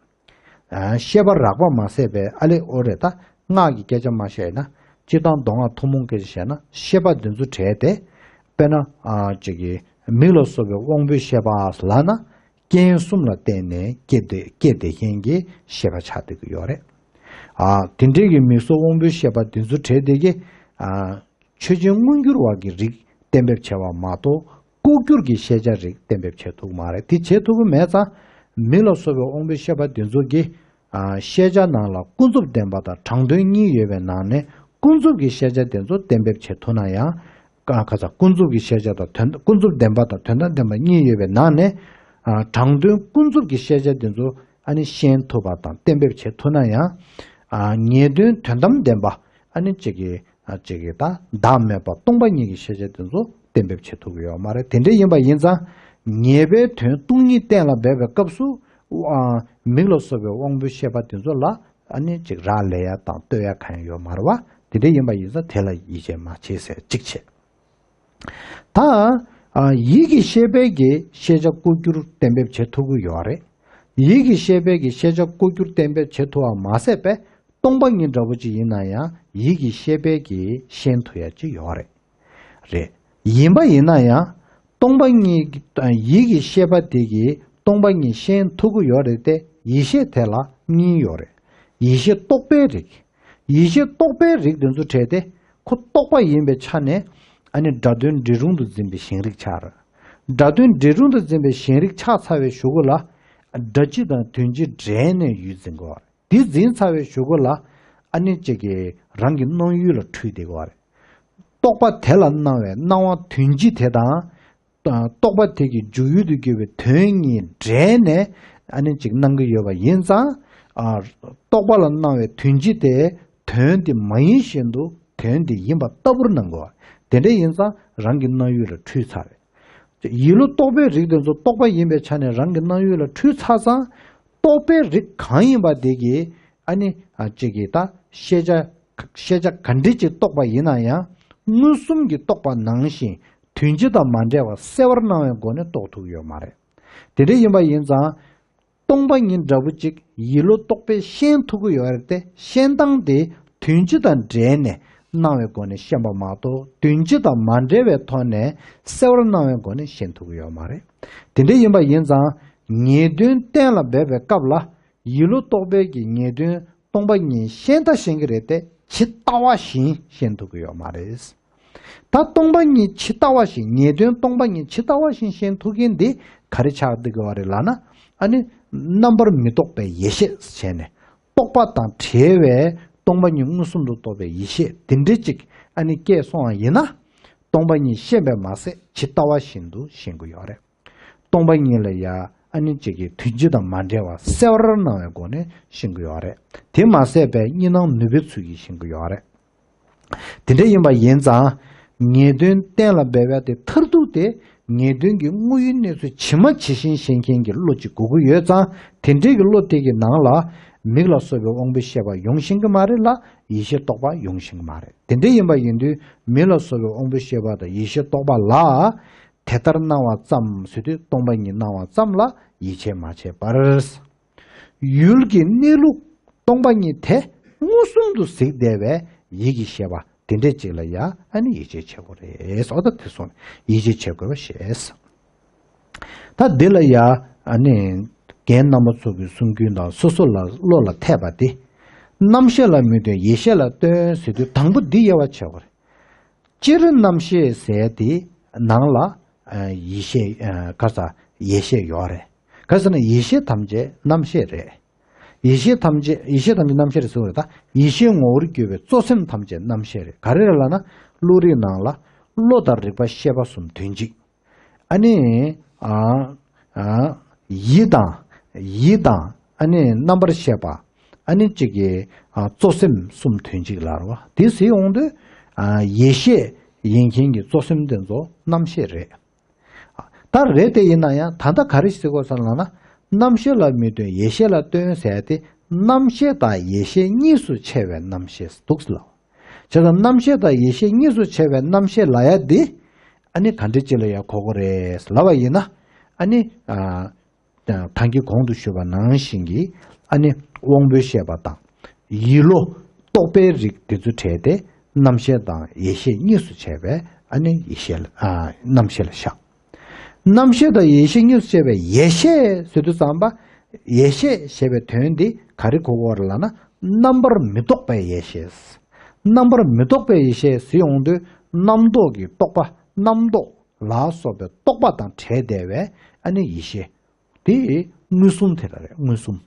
ཨ། ཤེས་པ་རགས་པ་མ་ཟད་པའི། ཨ་ལེ། འོ་རེད། ད་སྔགས་ཀྱི་སྐད་ཆ་མ་བཤད་ན། སྤྱིར་བཏང་མདོ་སྔགས་ཐུན་མོང་སྐད་ཆ་བཤད་ན། ཤེས་པ་འདི་ཚོ་བྲལ་ཏེ། དཔེར་ན། ཨ། ཅིག་གི་མིག་ལ་སོགས་པའི་དབང་པོའི་ཤེས་པ་ལབ་ན། རྐྱེན་གསུམ་ལ་བརྟེན་ནས་སྐྱེ་བདེ་སྐྱེ་བདེ་ཞེན་གྱི་ཤེས་པ་ཆགས་བསྡད་ཀྱི་ཡོད་རེད། ཨ། དེ་འདྲའི་གི་མིག་སོགས་དབང་པོའི་ཤེས་པ་འདི་ཚོ་བྲལ་བསྡད་ཀྱི། ཨ། ཆོས་ཅན་མངོན་གྱུར་བ་གི་རིགས་གཏན་འབེབས་བྱས་པ་མ་གཏོགས། ལྐོག་གྱུར་གྱི་ཤེས་བྱ་རིགས་གཏན་འབེབས་བྱེད་ཐུབ་ཀྱི་མ་རེད། དེ་བྱེད་ཐུབ་ཀྱི་མེད་ཙང་། མིག་ལ་སོགས་པའི་དབང་པོའི་ཤེས་པ་འདི་ཚོ་གི། ཨ། ཤེས་བྱ་ནང་ལ་ཀུན་རྫོབ་བདེན་པ་དང་དྲང་དོན་གཉིས་ཡོད་པའི་ནང་ནས། ཀུན་རྫོབ་ཀྱི་ཤེས་བྱ་དེ་ཚོ་གཏན་འབེབས་བྱེད་ཐུབ་ན་ཡང་། ཀ་ཁ་ས་ཀུན་རྫོབ་ཀྱི་ཤེས་བྱ་དང་དོན། ཀུན་རྫོབ་བདེན་པ་དང་དོན་དམ་བདེན་པ་གཉིས་ཡོད་པའི་ནང་ནས། ཨ། དྲང་དོན་ཀུན་རྫོབ་ཀྱི་ཤེས་བྱ་དེ་ཚོ་ཨ་ནི་ཤེས་ཐུབ་པ་དང་གཏན་འབེབས་བྱེད་ཐུབ་ན་ཡང་། ཨ། ངེས་དོན་དོན་དམ་བདེན་པ་ཨ་ནི་གཅིག་གི། ཨ། གཅིག་གི་ད་བདག་མེད་པ་སྟོང་པ་ཉིད་ཀྱི་ཤེས་བྱ་དེ་ཚོ་གཏན་འབེབས་བྱེད་ཐུབ་ཀྱི་ཡོད་མ་རེད། དེ་འདྲ་ཡིན་པ་ཡིན་ཙང་། ངེས་པའི་དོན་སྟོང་ཉིད་གཏན་ལ་འབེབས་པའི་སྐབས་སུ། ཨ། མིག་ལ་སོགས་པའི་དབང་པོའི་ཤེས་པ་དེ་ཚོ་ལ་ཨ་ནི་ཅིག་རག་ལས་ཡ་དང་ལྟོས་ཡ་གང་ཡང་ཡོད་མ་རེད་བ། དེ་འདྲ་ཡིན་པ་ཡིན་ཙང་དེ་ལ་ཡིད་ཆེས་མ་བྱེད་ཟེར་གཅིག་བྱས། ད། ཨ། ཡིད་ཀྱི་ཤེས་པས་ཀྱི་ཤེས་བྱ་ལྐོག་གྱུར་གཏན་འབེབས་བྱེད་ཐུབ་ཀྱི་ཡོད་རེད། ཡིད་ཀྱི་ཤེས་པས་ཀྱི་ཤེས་བྱ་ལྐོག་གྱུར་གཏན་འབེབས་བྱེད་ཐུབ་པ་མ་ཟད་པས། སྟོང་པ་ཉིད་འདྲ་པོ་ཅིག་ཡིན་ན་ཡང་ཡིད་ཀྱི་ཤེས་པས་ཀྱིས་ཤེས་ཐུབ་ཡ་ཅིག་ཡོད་རེད། རེད། ཡིན་པ་ཡིན་ན་ཡང་སྟོང་པ་ཉིད། ཡིད་ཀྱི་ཤེས་པ་དེ་གིས་སྟོང་པ་ཉིད་ཤེས་ཐུབ་ཀྱི་ཡོད་རེད་དེ། ཡིད་ཤེས་དེ་ལ་གཉིས་ཡོད་རེད། ཡིད་ཤེས་རྟོག་པའི་རིགས། ཡིད་ཤེས་རྟོག་པའི་རིགས་དེ་ཚོ་བྲལ་ཏེ། ཁོ་རྟོག་པ་ཡིན་པའི་ཆ་ནས་ཨ་ནི་སྒྲ་དོན་འབྲས་རུང་དུ་འཛིན་པའི་ཞེན་རིག་ཆགས། སྒྲ་དོན་འབྲས་རུང་དུ་འཛིན་པའི་ཞེན་རིག་ཆགས་ཚར་བའི་གཞུག་གུ་ལ། སྒྲ་སྤྱི་དང་དོན་སྤྱི་འབྲེལ་ནས་ཡུལ་འཛིན་དགོས་པ་རེད། འདི་འཛིན་ཚར་བའི་གཞུག་གུ་ལ། ཨ་ནི་གཅིག་གིས་རང་གི་སྣང་ཡུལ་ལ་འཁྲུལ་བསྡད་ཀྱི་ཡོད་རེད། རྟོག་པ་དེ་ལ་སྣང་བའི་སྣང་བ་དོན་སྤྱི་དེ་དང་། རྟོག་པ་དེ་གི་འཇུག་ཡུལ་དུ་གྱུར་པའི་དོན་གཉིས་འབྲེལ་ནས། ཨ་ནི་ཅིག་སྣང་གི་ཡོད་པ་ཡིན་ཙང་། ཨ། རྟོག་པ་ལ་སྣང་བའི་དོན་སྤྱི་དེ་དོན་དེ་མ་ཡིན་བཞིན་དུ་དོན་དེ་ཡིན་པ་ལྟ་བུར་སྣང་དགོས་པ། དེ་འདྲ་ཡིན་ཙང་རང་གི་སྣང་ཡུལ་ལ་འཁྲུལ་ཚར་རེད། ཡིད་བློ་རྟོག་པའི་རིགས་དེ་ཚོ་རྟོག་པ་ཡིན་པའི་ཆ་ནས་རང་གི་སྣང་ཡུལ་ལ་འཁྲུལ་ཚར་ཙང་། རྟོག་པའི་རིགས་གང་ཡིན་པ་དེ་གིས་ཨ་ནི་ཨ་ཅིག་གིས་ད་ཤེས་བྱ་ཤེས་བྱ་ག་འདྲ་ཅིག་རྟོགས་པ་ཡིན་ན་ཡང་། མངོན་སུམ་གྱིས་རྟོགས་པ་ནང་བཞིན་དོན་སྤྱི་དང་མ་འབྲེལ་བར་གསལ་བར་སྣང་བའི་སྒོ་ནས་རྟོགས་ཐུབ་ཀྱི་ཡོད་མ་རེད། དེ་འདྲ་ཡིན་པ་ཡིན་ཙང་། སྟོང་པ་ཉིད་འདྲ་པོ་ཅིག་ཡིད་བློ་རྟོག་པས་ཤེས་ཐུབ་ཀྱི་ཡོད་རེད་དེ། ཤེས་སྟངས་དེ་དོན་སྤྱི་དང་འབྲེལ་ནས་སྣང་བའི་སྒོ་ནས་ཤེས་པ་མ་གཏོགས། དོན་སྤྱི་དང་མ་འབྲེལ་བའི་ཐོག་ནས་གསལ་བར་སྣང་བའི་སྒོ་ནས་ཤེས་ཐུབ་ཀྱི་ཡོད་མ་རེད། དེ་འདྲ་ཡིན་པ་ཡིན་ཙང་། ངེས་དོན་གཏན་ལ་འབེབས་པའི་སྐབས་ལ། ཡིད་བློ་རྟོག་པས་ཀྱི་ངེས་དོན་སྟོང་པ་ཉིད་ཤེས་ད་ཤེས་ཀྱི་རེད་དེ། ཇི་ལྟ་བ་བཞིན་ཤེས་ཐུབ་ཀྱི་ཡོད་མ་རེད། ད་སྟོང་པ་ཉིད་ཇི་ལྟ་བ་བཞིན། ངེས་དོན་སྟོང་པ་ཉིད་ཇི་ལྟ་བ་བཞིན་ཤེས་ཐུབ་མཁན་འདི་ག་རེ་ཆགས་བསྡད་ཀྱི་ཡོད་རེད་ལབ་ན། ཨ་ནི་རྣམ་པར་མི་རྟོག་པའི་ཡེ་ཤེས་བྱས་ནས། རྟོག་པ་དང་བྲལ་བའི་སྟོང་པ་ཉིད་མངོན་སུམ་དུ་རྟོགས་པའི་ཡེ་ཤེས་དེ་འདྲ་ཅིག་ཨ་ནི་སྐྱེས་སོང་བ་ཡིན་ན། སྟོང་པ་ཉིད་ཤེས་པས་མ་ཟད་ཇི་ལྟ་བ་བཞིན་དུ་ཤེས་ཀྱི་ཡོད་རེད། སྟོང་པ་ཉིད་ལ་ཡ་ཨ་ནི་གཅིག་གི་དོན་སྤྱི་དང་མ་འབྲེལ་བར་གསལ་བར་སྣང་བའི་སྒོ་ནས་ཤེས་ཀྱི་ཡོད་རེད། དེ་མ་ཟད་པའི་གཉིས་སྣང་ནུས་པའི་ཚུལ་གྱིས་ཤེས་ཀྱི་ཡོད་རེད། དེ་འདྲ་ཡིན་པ་ཡིན་ཙང་། ངེས་དོན་གཏན་ལ་འབེབས་ཡ་དེ་མཐར་ཐུག་དེ་ངེས་དོན་གྱི་དངོས་ཡུལ་གནས་ཚུལ་ཇི་མ་ཇི་བཞིན་ཤེས་མཁན་གྱི་བློ་གཅིག་དགོས་ཀྱི་ཡོད་ཙང་། དེ་འདྲའི་གི་བློ་དེ་གི་ནང་ལ་མིག་ལ་སོགས་པའི་དབང་པོའི་ཤེས་པ་ཡོང་ཤེས་ཀྱི་མ་རེད་ལ། ཡིད་ཤེས་རྟོག་པ་ཡོང་ཤེས་ཀྱི་མ་རེད། དེ་འདྲ་ཡིན་པ་ཡིན་དུས་མིག་ལ་སོགས་པའི་དབང་པོའི་ཤེས་པ་དང་ཡིད་ཤེས་རྟོག་པ་ལ། དེ་ལྟར་སྣང་བ་ཙམ་ཟེར་དུས་སྟོང་པ་ཉིད་སྣང་བ་ཙམ་ལ་ཡིད་ཆེས་མ་བྱས་པར། ཡུལ་གྱི་གནས་ལུགས་སྟོང་པ་ཉིད་དེ་མངོན་སུམ་དུ་གཟིགས་བསྡད་པའི་ཡིད་ཀྱི་ཤེས་པ་དེ་འདྲས་ཅིག་ལ་ཡ་ཨ་ནི་ཡིད་ཆེས་བྱེད་དགོས་རེད། འོ་ད་དེ་སོང་ཡིད་ཆེས་བྱེད་དགོས་པ་ཞེས། ད་འདི་ལ་ཡ་ཨ་ནི་རྒན་རྣམ་པ་ཚོ་གི་གསུང་རྒྱུན་དང་སོ་སོ་ལ་བློ་ལ་འཐད་པ་དེ། རྣམ་ཤེས་ལ་མི་སྟོན་ཡེ་ཤེས་ལ་སྟོན་ཟེར་དུས་དང་པོ་འདི་དབྱེ་བ་ཕྱེ་དགོས་རེད། སྤྱིར་རྣམ་ཤེས་ཟེར་དེ་ནང་ལ་ཡེ་ཤེས་ག་ས་ཡེ་ཤེས་ཡོད་རེད། ག་ས་ན་ཡེ་ཤེས་ཐམས་ཅད་རྣམ་ཤེས་རེད། ཡེ་ཤེས་ཐམས་ཅད་ཡེ་ཤེས་ཐམས་ཅད་རྣམ་ཤེས་རེད་ཟེར་བ་རེད། ད་ཡེ་ཤེས་ངོ་བོར་གྱུར་པའི་གཙོ་སེམས་ཐམས་ཅད་རྣམ་ཤེས་རེད། ག་རེ་རེད་ལབ་ན། བློ་རིག་ནང་ལ་བློ་དང་རིག་པ་ཤེས་པ་གསུམ་དོན་གཅིག་ཨ་ནི། ཨ། ཨ། ཡིད་དང་། ཡིད་དང་། ཨ་ནི་རྣམ་པར་ཤེས་པ། ཨ་ནི་གཅིག་གི་ཨ་གཙོ་སེམས་གསུམ་དོན་གཅིག་ལ་རེད་བ། དེ་ཟེར་ཡོང་དུས། ཨ། ཡེ་ཤེས་ཡིན་མཁན་གྱི་གཙོ་སེམས་དེ་ཚོ་རྣམ་ཤེས་རེད། ད་རེད་དེ་ཡིན་ན་ཡང་ད་ལྟ་ག་རེ་ཟེར་དགོས་ས་ལབ་ན། རྣམ་ཤེས་ལ་མི་སྟོན་ཡེ་ཤེས་ལ་སྟོན་ཟེར་ཏེ། རྣམ་ཤེས་དང་ཡེ་ཤེས་གཉིས་སུ་ཕྱེ་བའི་རྣམ་ཤེས་འདུག་ལ། བྱས་ཙང་རྣམ་ཤེས་དང་ཡེ་ཤེས་གཉིས་སུ་ཕྱེ་བའི་རྣམ་ཤེས་ལབ་ཡ་འདི། ཨ་ནི་ག་འདྲ་ཅིག་ལ་ཡ་གོ་དགོས་རེད་ལབ་པ་ཡིན་ན། ཨ་ནི། ཨ། ད་གིན་གོང་དུ་ཞུས་པ་ནང་བཞིན་གྱི། ཨ་ནི་དབང་པོའི་ཤེས་པ་དང་། ཡིད་བློ་རྟོག་པའི་རིགས་དེ་ཚོ་བྲལ་ཏེ། རྣམ་ཤེས་དང་ཡེ་ཤེས་གཉིས་སུ་ཕྱེ་བའི་ཨ་ནི་ཡེ་ཤེས་ལ། ཨ། རྣམ་ཤེས་ལ་བཞག་རྣམ་ཤེས་དང་ཡེ་ཤེས་གཉིས་སུ་ཕྱེ་བའི་ཡེ་ཤེས་ཟེར་དུས་ཙམ་པ། ཡེ་ཤེས་ཞེས་པའི་དོན་འདི་ག་རེ་གོ་དགོས་རེད་ལབ་ན། རྣམ་པར་མི་རྟོག་པའི་ཡེ་ཤེས། རྣམ་པར་མི་རྟོག་པའི་ཡེ་ཤེས་ཟེར་ཡོང་དུས། རྣམ་རྟོག་གི་རྟོག་པ། རྣམ་རྟོག་ལ་སོགས་པའི་རྟོག་པ་དང་བྲལ་བསྡད་པའི་ཨ་ནི་ཡེ་ཤེས། དེ་མངོན་སུམ་དེ་ལ་རེད། མངོན་སུམ།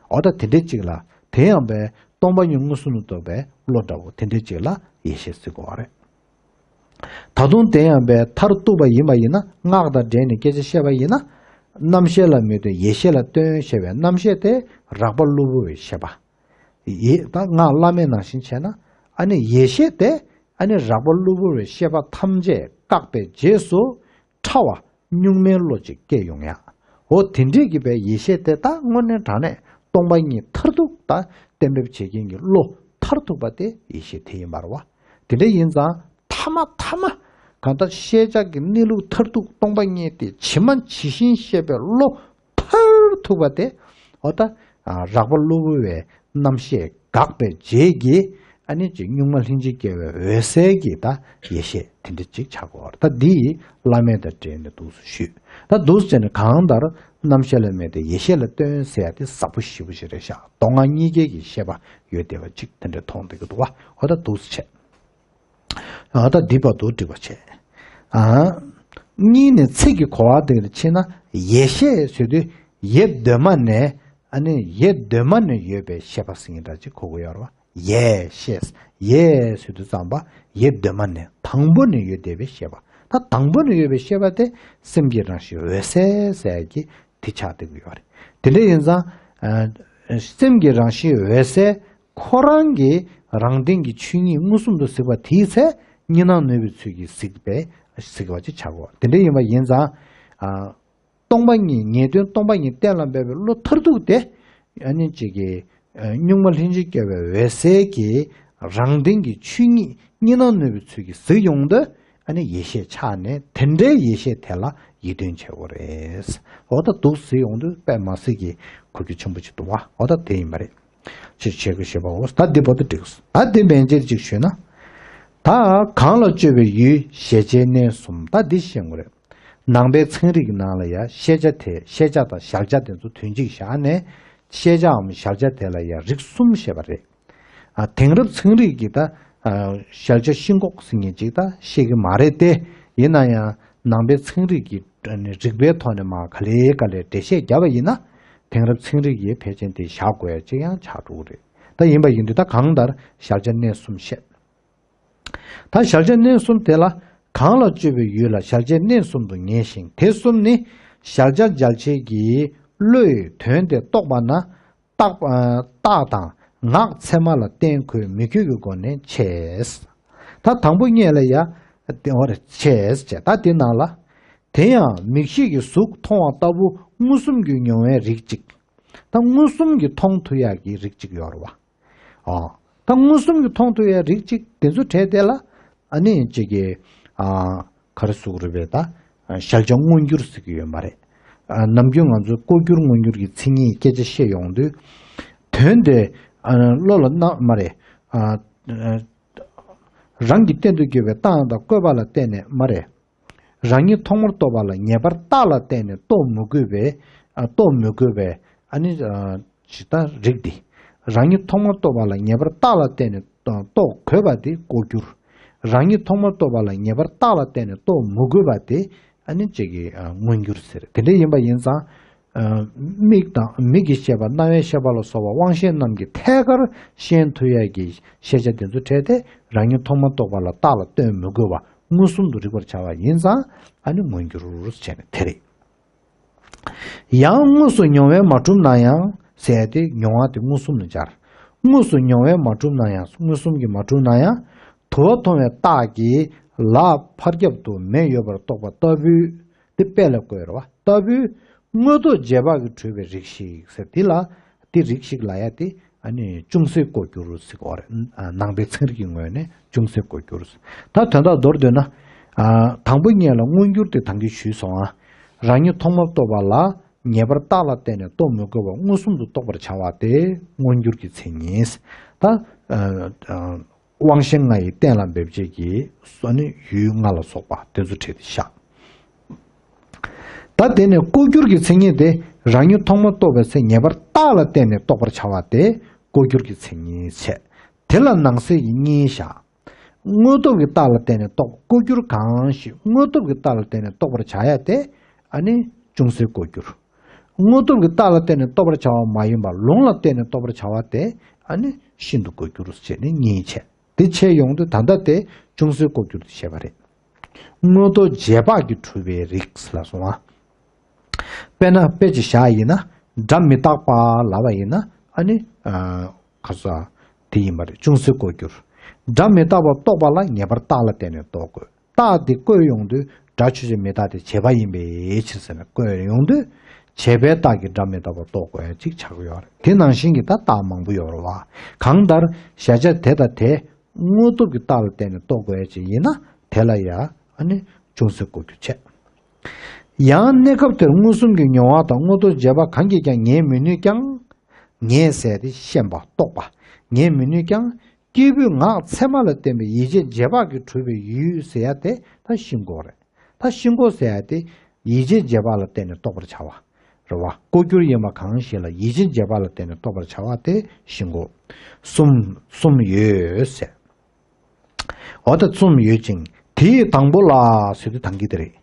འོ་ད་དེ་འདྲས་ཅིག་ལ། དེ་ཡང་པའི་སྟོང་པ་ཉིད་མངོན་སུམ་དུ་རྟོགས་པའི་བློ་འདྲ་བོ་དེ་འདྲས་ཅིག་ལ་ཡེ་ཤེས་ཟེར་དགོས་པ་རེད། ད་དུང་དེ་ཡང་པའི་མཐར་གཏུགས་པ་ཡིན་པ་ཡིན་ན། སྔགས་དང་འབྲེལ་ནས་སྐད་ཆ་བཤད་པ་ཡིན་ན། རྣམ་ཤེས་ལ་མི་སྟོན་ཡེ་ཤེས་ལ་སྟོན་ཞེས་པའི་རྣམ་ཤེས་དེ་རགས་པ་གློ་བུར་བའི་ཤེས་པ། ཡེ། ད་སྔགས་བླ་མེད་ནང་བཞིན་བྱས་ན། ཨ་ནི་ཡེ་ཤེས་དེ་ཨ་ནི་རགས་པ་གློ་བུར་བའི་ཤེས་པ་ཐམས་ཅད་བཀག་པའི་རྗེས་སུ། ཕྲ་བ་གཉུག་མའི་བློ་ཅིག་སྐྱེ་ཡོང་ཡ། འོ་དེ་འདྲས་ཀྱི་པའི་ཡེ་ཤེས་དེ་ད་དངོས་གནས་དྲང་གནས་སྟོང་པ་ཉིད་མཐར་ཐུག་ད་གཏན་འབེབས་བྱེད་མཁན་གྱི་བློ་མཐར་ཐུག་པ་དེ་ཡེ་ཤེས་དེ་ཡིན་པ་རེད་བ། དེ་འདྲ་ཡིན་ཙང་ཐ་མ་ཐ་མ་གང་ལྟར་ཤེས་བྱ་གི་གནས་ལུགས་མཐར་ཐུག་སྟོང་པ་ཉིད་དེ་ཇི་མ་ཇི་བཞིན་ཤེས་པའི་བློ་མཐར་ཐུག་པ་དེ། འོ་ད། ཨ། རགས་པ་གློ་བུར་བའི་རྣམ་ཤེས་འགགས་པའི་རྗེས་ཀྱི། ཨ་ནི་ཅིག་གཉུག་མ་ལྷན་ཅིག་སྐྱེས་པའི་འོད་གསལ་གྱི་ད་ཡེ་ཤེས་དེ་འདྲ་ཅིག་ཆགས་ཀྱི་ཡོད་རེད། ད་འདི་ཡི་བླ་མེད་དང་འབྲེལ་ནས་འདུག་སེ་ཞུས། ད་འདུག་སེ་བྱས་ནས་གང་ལྟར་རྣམ་ཤེས་ལ་མི་སྟོན་ཡེ་ཤེས་ལ་སྟོན་ཟེར་ཡ་དེ་ཟབ་པོ་ཞེ་པོ་ཞིག་རེད་ཤག་མདོ་སྔགས་གཉིས་ཀའི་གི་བཤད་པ་ཡོད་བསྡད་པ་ཅིག་དེ་འདྲ་མཐོང་བསྡད་ཀྱི་འདུག་བ། འོ་ད་འདུག་སེ་བྱས། ཨ། ད་འདི་བར་དུ་འགྲིག་པ་བྱས། ཨ། གཉིས་ནས་ཚིག་གི་གོ་བ་དེ་ལ་ཕྱིན་ན། ཡེ་ཤེས་ཟེར་དུས་ཡེ་གདོད་མ་ནས། ཨ་ནི་ཡེ་གདོད་མ་ནས་ཡོད་པའི་ཤེས་པ་ཟེར་མཁན་འདྲ་ཅིག་གོ་གི་ཡོད་རེད་བ། ཡེ་ཤེས། ཡེ་ཟེར་དུས་ཙམ་པ་ཡེ་གདོད་མ་ནས་དང་པོ་ནས་ཡོད་བསྡད་པའི་ཤེས་པ། ད་དང་པོ་ནས་ཡོད་པའི་ཤེས་པ་དེ་སེམས་ཀྱི་རང་བཞིན་འོད་གསལ་ཟེར་གྱི་དེ་ཆགས་བསྡད་ཀྱི་ཡོད་རེད། དེ་འདྲ་ཡིན་ཙང་། ཨ། སེམས་ཀྱི་རང་བཞིན་འོད་གསལ་ཁོ་རང་གི་རང་སྟེང་གི་ཆོས་ཉིད་མངོན་སུམ་དུ་གཟིགས་པ་དེའི་ཚེ་གཉིས་སྣང་ནོར་བུའི་ཚུལ་གྱིས་གཟིགས་པའི་གཟིགས་པ་ཅིག་ཆགས་དགོས། དེ་འདྲ་ཡིན་པ་ཡིན་ཙང་། ཨ། སྟོང་པ་ཉིད། ངེས་དོན་སྟོང་པ་ཉིད་གཏན་ལ་འབེབས་པའི་བློ་མཐར་ཐུག་དེ། ཨ་ནི་གཅིག་གི། ཨ། གཉུག་མ་ལྷན་ཅིག་སྐྱེས་པའི་འོད་གསལ་གྱི་རང་སྟེང་གི་ཆོས་ཉིད་གཉིས་སྣང་ནོར་བུའི་ཚུལ་གྱིས་གཟིགས་ཡོང་དུས། ཨ་ནི་ཡེ་ཤེས་ཆགས་ནས། དེ་འདྲའི་ཡེ་ཤེས་དེ་ལ་ཡིད་རྟོན་བྱེད་དགོས་རེད། འོ་ད་འདུག་གཟིགས་ཡོང་དུས་དཔེ་མ་སྲིད་ཀྱི་གོ་རྒྱུ་ཆེན་པོ་ཅིག་འདུག་བ། འོ་ད་དེ་ཡིན་པ་རེད། ཅེས་བྱེད་དགོས་ཞེས་པའོ། ད་འདི་བར་དུ་འགྲིགས། ད་འདི་མན་ཆད་ཅིག་ཞུས་ན། ད་གང་ལ་དཔྱོད་པའི་ཡུལ་གཞལ་བྱའི་གནས་གསུམ། ད་འདི་ཤེས་དགོས་རེད། ནང་པའི་ཚན་རིག་གི་ནང་ལ་ཡང་ཤེས་བྱ་དེ། ཤེས་བྱ་དང་གཞལ་བྱ་དེ་ཚོ་དོན་གཅིག་བཞག་ནས། ཤེས་བྱའམ་གཞལ་བྱ་དེ་ལ་ཡང་རིགས་གསུམ་བཤད་པ་རེད། ཨ། དེང་རབས་ཚན་རིག་གིས་ད། ཨ། གཞལ་བྱ་ཤིན་ལྐོག་ཟེར་མཁན་ཅིག་ད་ཤེས་ཀྱི་མ་རེད་དེ། ཡིན་ན་ཡང་ནང་པའི་ཚན་རིག་གིས་རིགས་པའི་ཐོག་ནས་མར་ག་ལེ་ག་ལེ་འགྲེལ་བཤད་བརྒྱབ་པ་ཡིན་ན། དེང་རབས་ཚན་རིག་གིས་ཕལ་ཆེར་དེ་བཞག་དགོས་ཡ་ཅིག་ཡང་ཆགས་འགྲོ་གི་རེད། ད་ཡིན་པ་ཡིན་དུས་ད་གང་ལྟར་གཞལ་བྱ་གནས་གསུམ་བཤད། ད་གཞལ་བྱ་གནས་གསུམ་དེ་ལ། གང་ལ་དཔྱོད་པའི་ཡུལ་ལ་གཞལ་བྱའི་གནས་གསུམ་དུ་ངེས་ཤིང་། དེ་གསུམ་ནི་གཞལ་བྱ་གཞལ་བྱེད་ཀྱི་བློས་དོན་དེ་རྟོགས་པ་ན། རྟག་རྟགས་དང་ངག་ཚད་མ་ལ་བརྟེན་ཁོས་མིག་ཤེས་ཀྱི་སྒོ་ནས་ཕྱེ། ད་དང་པོ་སྔོན་ལ་ཡ། དེ་བར་ཕྱེ་བྱས། ད་དེ་ནང་ལ། དེ་ཡང་མིག་ཤེས་ཀྱིས་གཟུགས་མཐོང་བ་ལྟ་བུ་མངོན་སུམ་གྱིས་མྱོང་བའི་རིགས་གཅིག་ད་མངོན་སུམ་གྱིས་མཐོང་ཐུབ་ཡག་གི་རིགས་གཅིག་ཡོད་རེད་བ། ཨ། ད་མངོན་སུམ་གྱིས་མཐོང་ཐུབ་ཡག་རིགས་གཅིག་དེ་ཚོ་གྲས་དེ་ལ། ཨ་ནི་གཅིག་གི། ཨ། ག་རེ་ཟེར་དགོས་རེད་པས། ད་གཞལ་བྱ་མངོན་གྱུར་ཟེར་གྱི་ཡོད་མ་རེད། ཨ། ནམ་རྒྱུན་ང་ཚོས་ལྐོག་གྱུར་མངོན་གྱུར་གྱི་མཚན་ཉིད་སྐད་ཆ་བཤད་ཡོང་དུས། དོན་དེ། ཨ། བློ་ལ་སྣང་། མ་རེད། ཨ། རང་གི་སྟེང་དུ་གྱུར་པའི་རྟགས་དང་བཀོད་པ་ལ་བརྟེན་ནས། མ་རེད། རང་ཉིད་ཐོག་མར་རྟོགས་པ་ལ་ངེས་པར་རྟགས་ལ་བརྟེན་ནས་རྟོགས་མི་དགོས་པའི། ཨ། རྟོགས་མི་དགོས་པའི། ཨ་ནི། ཨ། ཇི་ལྟར་རིགས་འདི། རང་ཉིད་ཐོག་མར་རྟོགས་པ་ལ་ངེས་པར་རྟགས་ལ་བརྟེན་ནས་རྟོགས་དགོས་པ་དེ་ལྐོག་གྱུར། རང་ཉིད་ཐོག་མར་རྟོགས་པ་ལ་ངེས་པར་རྟགས་ལ་བརྟེན་ནས་རྟོགས་མི་དགོས་པ་དེ། ཨ་ནི་གཅིག་གི། ཨ། མངོན་གྱུར་ཟེར། དེ་འདྲ་ཡིན་པ་ཡིན་ཙང་། ཨ། མིག་དང་། མིག་གི་ཤེས་པ། རྣ་བའི་ཤེས་པ་ལ་སོགས་པ་དབང་ཤེས་རྣམས་ཀྱིས་ཐད་ཀར་ཤེས་ཐུབ་ཡས་ཀྱི་ཤེས་བྱ་དེ་ཚོ་གྲས་དེ་རང་ཉིད་ཐོག་མར་རྟོགས་པ་ལ་རྟགས་ལ་བརྟེན་མི་དགོས་པ། མངོན་སུམ་དུ་རིག་པར་བྱ་བ་ཡིན་ཙང་། ཨ་ནི་མངོན་གྱུར་བྱས་ནས་དེ་རེད། ཡང་དངོས་སུ་མྱོང་བས་མ་གྲུབ་ན་ཡང་ཟེར་ཏེ། མྱོང་བ་དེ་མངོན་སུམ་ལ་སྦྱར། དངོས་སུ་མྱོང་བས་མ་གྲུབ་ན་ཡང་། མངོན་སུམ་གྱིས་མ་གྲུབ་ན་ཡང་། དུ་བ་མཐོང་བའི་རྟགས་ཀྱིས་ལག་ཕར་རྒྱབ་ཏུ་མེ་ཡོད་པར་རྟོགས་པ་ལྟ་བུའི། དེ་དཔེ་ལ་བཀོད་རེད་བ། ལྟ་བུའི་དངོས་རྟོགས་རྗེས་དཔག་གིས་གྲུབ་པའི་རིགས་ཤིག་ཟེར། དེ་ལ། དེ་རིགས་ཤིག་ལ་ཡ་དེ། ཨ་ནི་ཅུང་ཟད་ལྐོག་གྱུར་ཟེར་གྱི་ཡོད་རེད། ཨ། ནང་པའི་ཚན་རིག་གི་ངོས་ནས་ཅུང་ཟད་ལྐོག་གྱུར། ད་དོན་དག་མདོར་བསྡུས་ན། ཨ། དང་པོ་སྔོན་ལ་མངོན་གྱུར་དེ་ད་གིན་ཞུས་སོང་ཨ། རང་ཉིད་ཐོག་མར་རྟོགས་པ་ལ་ངེས་པར་རྟགས་ལ་བརྟེན་ནས་རྟོགས་མི་དགོས་པ་མངོན་སུམ་དུ་རྟོགས་པར་བྱ་བ་དེ་མངོན་གྱུར་གྱི་མཚན་ཉིད། ད། ཨ། ཨ། དབང་ཤེས་ལྔ་ཡིས་གཏན་ལ་འབེབས་བྱེད་ཀྱི། ཨ་ནི་ཡུལ་ལྔ་ལ་སོགས་པ་དེ་ཚོ་གྲས་དེ་བཞག། ད་དེ་ནས་ལྐོག་གྱུར་གྱི་མཚན་ཉིད་དེ་རང་ཉིད་ཐོག་མར་རྟོགས་པའི་ཚེ་ངེས་པར་རྟགས་ལ་བརྟེན་ནས་རྟོགས་པར་བྱ་བ་དེ་ལྐོག་གྱུར་གྱི་མཚན་ཉིད་བྱས། དེ་ལ་ནང་གསེས་ཀྱི་གཉིས་བཞག། དངོས་སྟོབས་ཀྱི་རྟགས་ལ་བརྟེན་ནས་རྟོགས། ལྐོག་གྱུར་གང་ཞིག་དངོས་སྟོབས་ཀྱི་རྟགས་ལ་བརྟེན་ནས་རྟོགས་པར་བྱ་ཡ་དེ། ཨ་ནི་ཅུང་ཟད་ལྐོག་གྱུར། དངོས་སྟོབས་ཀྱི་རྟགས་ལ་བརྟེན་ནས་རྟོགས་པར་བྱ་བ་མ་ཡིན་པ་ལུང་ལ་བརྟེན་ནས་རྟོགས་པར་བྱ་བ་དེ། ཨ་ནི་ཤིན་ཏུ་ལྐོག་གྱུར་བྱས་ནས་གཉིས་བྱས། དེ་བྱས་ཡོང་དུས་ད་ལྟ་དེ་ཅུང་ཟད་ལྐོག་གྱུར་དུ་བྱས་པ་རེད། དངོས་རྟོགས་རྗེས་དཔག་གིས་གྲུབ་པའི་རིགས་ལ་སོང་བ། དཔེར་ན་དཔེ་ཅིག་བཞག་ཡིན་ན། སྒྲ་མི་རྟག་པ་ལབ་པ་ཡིན་ན། ཨ་ནི། ཨ། ག་ས། དེ་ཡིན་པ་རེད། ཅུང་ཟད་ལྐོག་གྱུར། སྒྲ་མི་རྟག་པ་རྟོགས་པ་ལ་ངེས་པར་རྟགས་ལ་བརྟེན་ནས་རྟོགས་དགོས། རྟགས་དེ་བཀོད་ཡོང་དུས་སྒྲ་ཆོས་ཅན་མི་རྟག་སྟེ་བྱས་པ་ཡིན་པའི་ཕྱིར་ཟེར་ནས་བཀོད་ཡོང་དུས། བྱས་པའི་རྟགས་ཀྱིས་སྒྲ་མི་རྟག་པ་རྟོགས་དགོས་ཡ་གཅིག་ཆགས་ཀྱི་ཡོད་རེད། དེ་ནང་བཞིན་གྱི་ད་རྟགས་མང་པོ་ཡོད་རེད་བ། གང་ལྟར་གཞལ་བྱ་དེ་དང་དེ་དངོས་སྟོབས་ཀྱི་རྟགས་ལ་བརྟེན་ནས་རྟོགས་དགོས་ཡ་གཅིག་ཡིན་ན། དེ་ལ་ཡ་ཨ་ནི་ཅུང་ཟད་ལྐོག་གྱུར་བྱས། ཡང་གནས་སྐབས་དེར་མངོན་སུམ་གྱི་མྱོང་བ་དང་དངོས་རྟོགས་རྗེས་དཔག་གང་གིས་ཀྱང་ངེས་མི་ནུས་ཀྱང་། ངེས་ཟེར་ཏེ་ཤེས་པ་རྟོགས་པ། ངེས་མི་ནུས་ཀྱང་། སྐྱེས་བུས་ངག་ཚད་མ་ལ་བརྟེན་པའི་ཡིད་བྱེད་རྗེས་དཔག་གིས་གྲུབ་པའི་ཡུལ་ཟེར་ཡ་དེ་ད་ཤིན་ལྐོག་རེད། ད་ཤིན་ལྐོག་ཟེར་ཡ་དེ་ཡིད་བྱེད་རྗེས་དཔག་ལ་བརྟེན་ནས་རྟོགས་པར་བྱ་བ་རེད་བ། ལྐོག་གྱུར་ཡིན་པ་གང་ཞིག་ལ་ཡིད་བྱེད་རྗེས་དཔག་ལ་བརྟེན་ནས་རྟོགས་པར་བྱ་བ་དེ་ཤིན་ལྐོག། གསུམ་གསུམ་ཡོད་ཟེར། འོ་ད་གསུམ་ཡོད་ཅིང་། དེ་ཡི་དང་པོ་ལ་ཟེར་དུས་ད་གིན་དེ་རེད།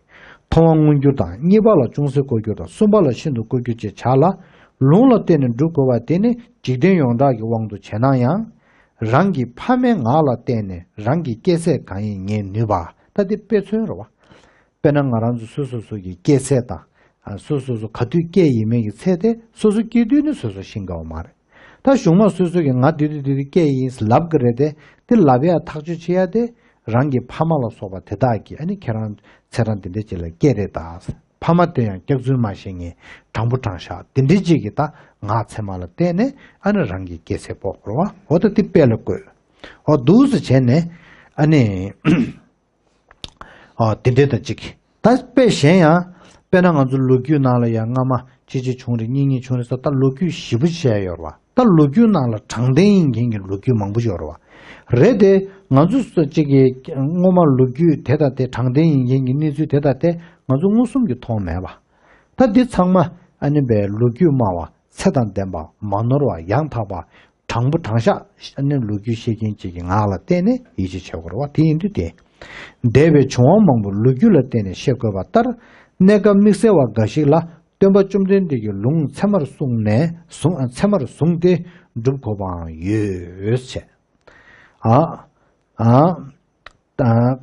མཐོང་བ་མངོན་གྱུར་དང་། གཉིས་པ་ལ་ཅུང་ཟད་ལྐོག་གྱུར་དང་། གསུམ་པ་ལ་ཤིན་ཏུ་ལྐོག་གྱུར་ཅེས་བྱ་ལ། ལུང་ལ་བརྟེན་ནས་སྒྲུབ་དགོས་པ་དེ་ནི་འཇིག་རྟེན་ཡོངས་གྲགས་ཀྱི་དབང་དུ་བྱས་ན་ཡང་། རང་གི་ཕ་མའི་ངག་ལ་བརྟེན་ནས་རང་གི་སྐྱེ་ཚད་གང་ཡིན་ངེས་ནུས་པ། ད་དེ་དཔེ་མཚོན་རེད་བ། དཔེར་ན་ང་རང་ཚོ་སོ་སོ་སོ་ཡི་སྐྱེ་ཚད་དང་ ཨ། སོ་སོ་སོ་ག་དུས་སྐྱེས་ཡིན་མིན་གྱི་ཚད་དེ་སོ་སོ་སྐྱེས་དུས་ནི་སོ་སོ་ཤེས་དགོས་པ་མ་རེད། ད་གཞུང་མ་སོ་སོ་གིས་ང་དེ་དུས་དེ་དུས་སྐྱེས་ཡིན་ལབ་གི་རེད་དེ། དེ་ལབ་ཡ་ཐག་གཅོད་བྱེད་ཡ་དེ་རང་གི་ཕ་མ་ལ་སོགས་པ་དེ་དག་གིས། ཨ་ནི་ཁྱེད་རང་ཚེ་རང་འདི་འདྲ་ཅིག་ལ་སྐྱེས་རེད་ད། ཕ་མ་དེ་ཡང་སྐྱག་རྫུན་མ་བཤད་མཁན་དྲང་པོ་དྲང་བཞག་དེ་འདྲ་ཅིག་གིས་ད་ངག་ཚད་མ་ལ་བརྟེན་ནས། ཨ་ནི་རང་གི་སྐྱེས་ཚད་དཔོག་དགོས་རེད་བ། འོ་ད་དེ་དཔེ་ལ་བཀོད། འོ་འདུག་སེ་བྱས་ནས། ཨ་ནི། ཨ། དེ་འདྲ་དང་གཅིག་ད་དཔེ་གཞན་ཡང་། དཔེར་ན་ང་ཚོ་ལོ་རྒྱུས་ནང་ལ་ཡང་སྔ་མ་གཅིག་གཅིག་བྱུང་རེད། གཉིས་གཉིས་བྱུང་རེད་ཟེར། ད་ལོ་རྒྱུས་ཞིབ་པོ་བཤད་ཡོད་རེད་བ། ད་ལོ་རྒྱུས་ནང་ལ་དྲང་བདེན་ཡིན་མཁན་གྱི་ལོ་རྒྱུས་མང་པོ་ཡོད་རེད་བ། རེད་དེ། ང་ཚོ་སོ་གཅིག་གི་སྔོན་མ་ལོ་རྒྱུས་དེ་དང་དེ། དྲང་བདེན་ཡིན་མཁན་གྱི་གནས་ཚུལ་དེ་དང་དེ་ང་ཚོ་མངོན་སུམ་གྱིས་མཐོང་མེད་པ། ད་འདི་ཚང་མ་ཨ་ནི་བའི་ལོ་རྒྱུས་སྨྲ་བ། ཚད་དང་ལྡན་པ། མ་ནོར་བ། ཡང་དག་པ། དྲང་པོ་དྲང་བཞག་ཨ་ནི་ལོ་རྒྱུས་བཤད་མཁན་ཅིག་གི་ངག་ལ་བརྟེན་ནས་ཡིད་ཆེས་བྱེད་དགོས་རེད་བ། དེ་ཡིན་དུས་དེ། འདས་པའི་བྱུང་བ་མང་པོ་ལོ་རྒྱུས་ལ་བརྟེན་ནས་བཤད་དགོས་པ་ལྟར། གནས་སྐབས་དམིགས་བསལ་བ་འགའ་ཞིག་ལ་སྟོན་པ་བཅོམ་ལྡན་འདས་ཀྱིས་ལུང་ཚད་མར་བཟུང་ནས། བཟུང་། ཚད་མར་བཟུང་སྟེ་སྒྲུབ་དགོས་པའང་ཡོད་ཅེས། ཨ། ཨ།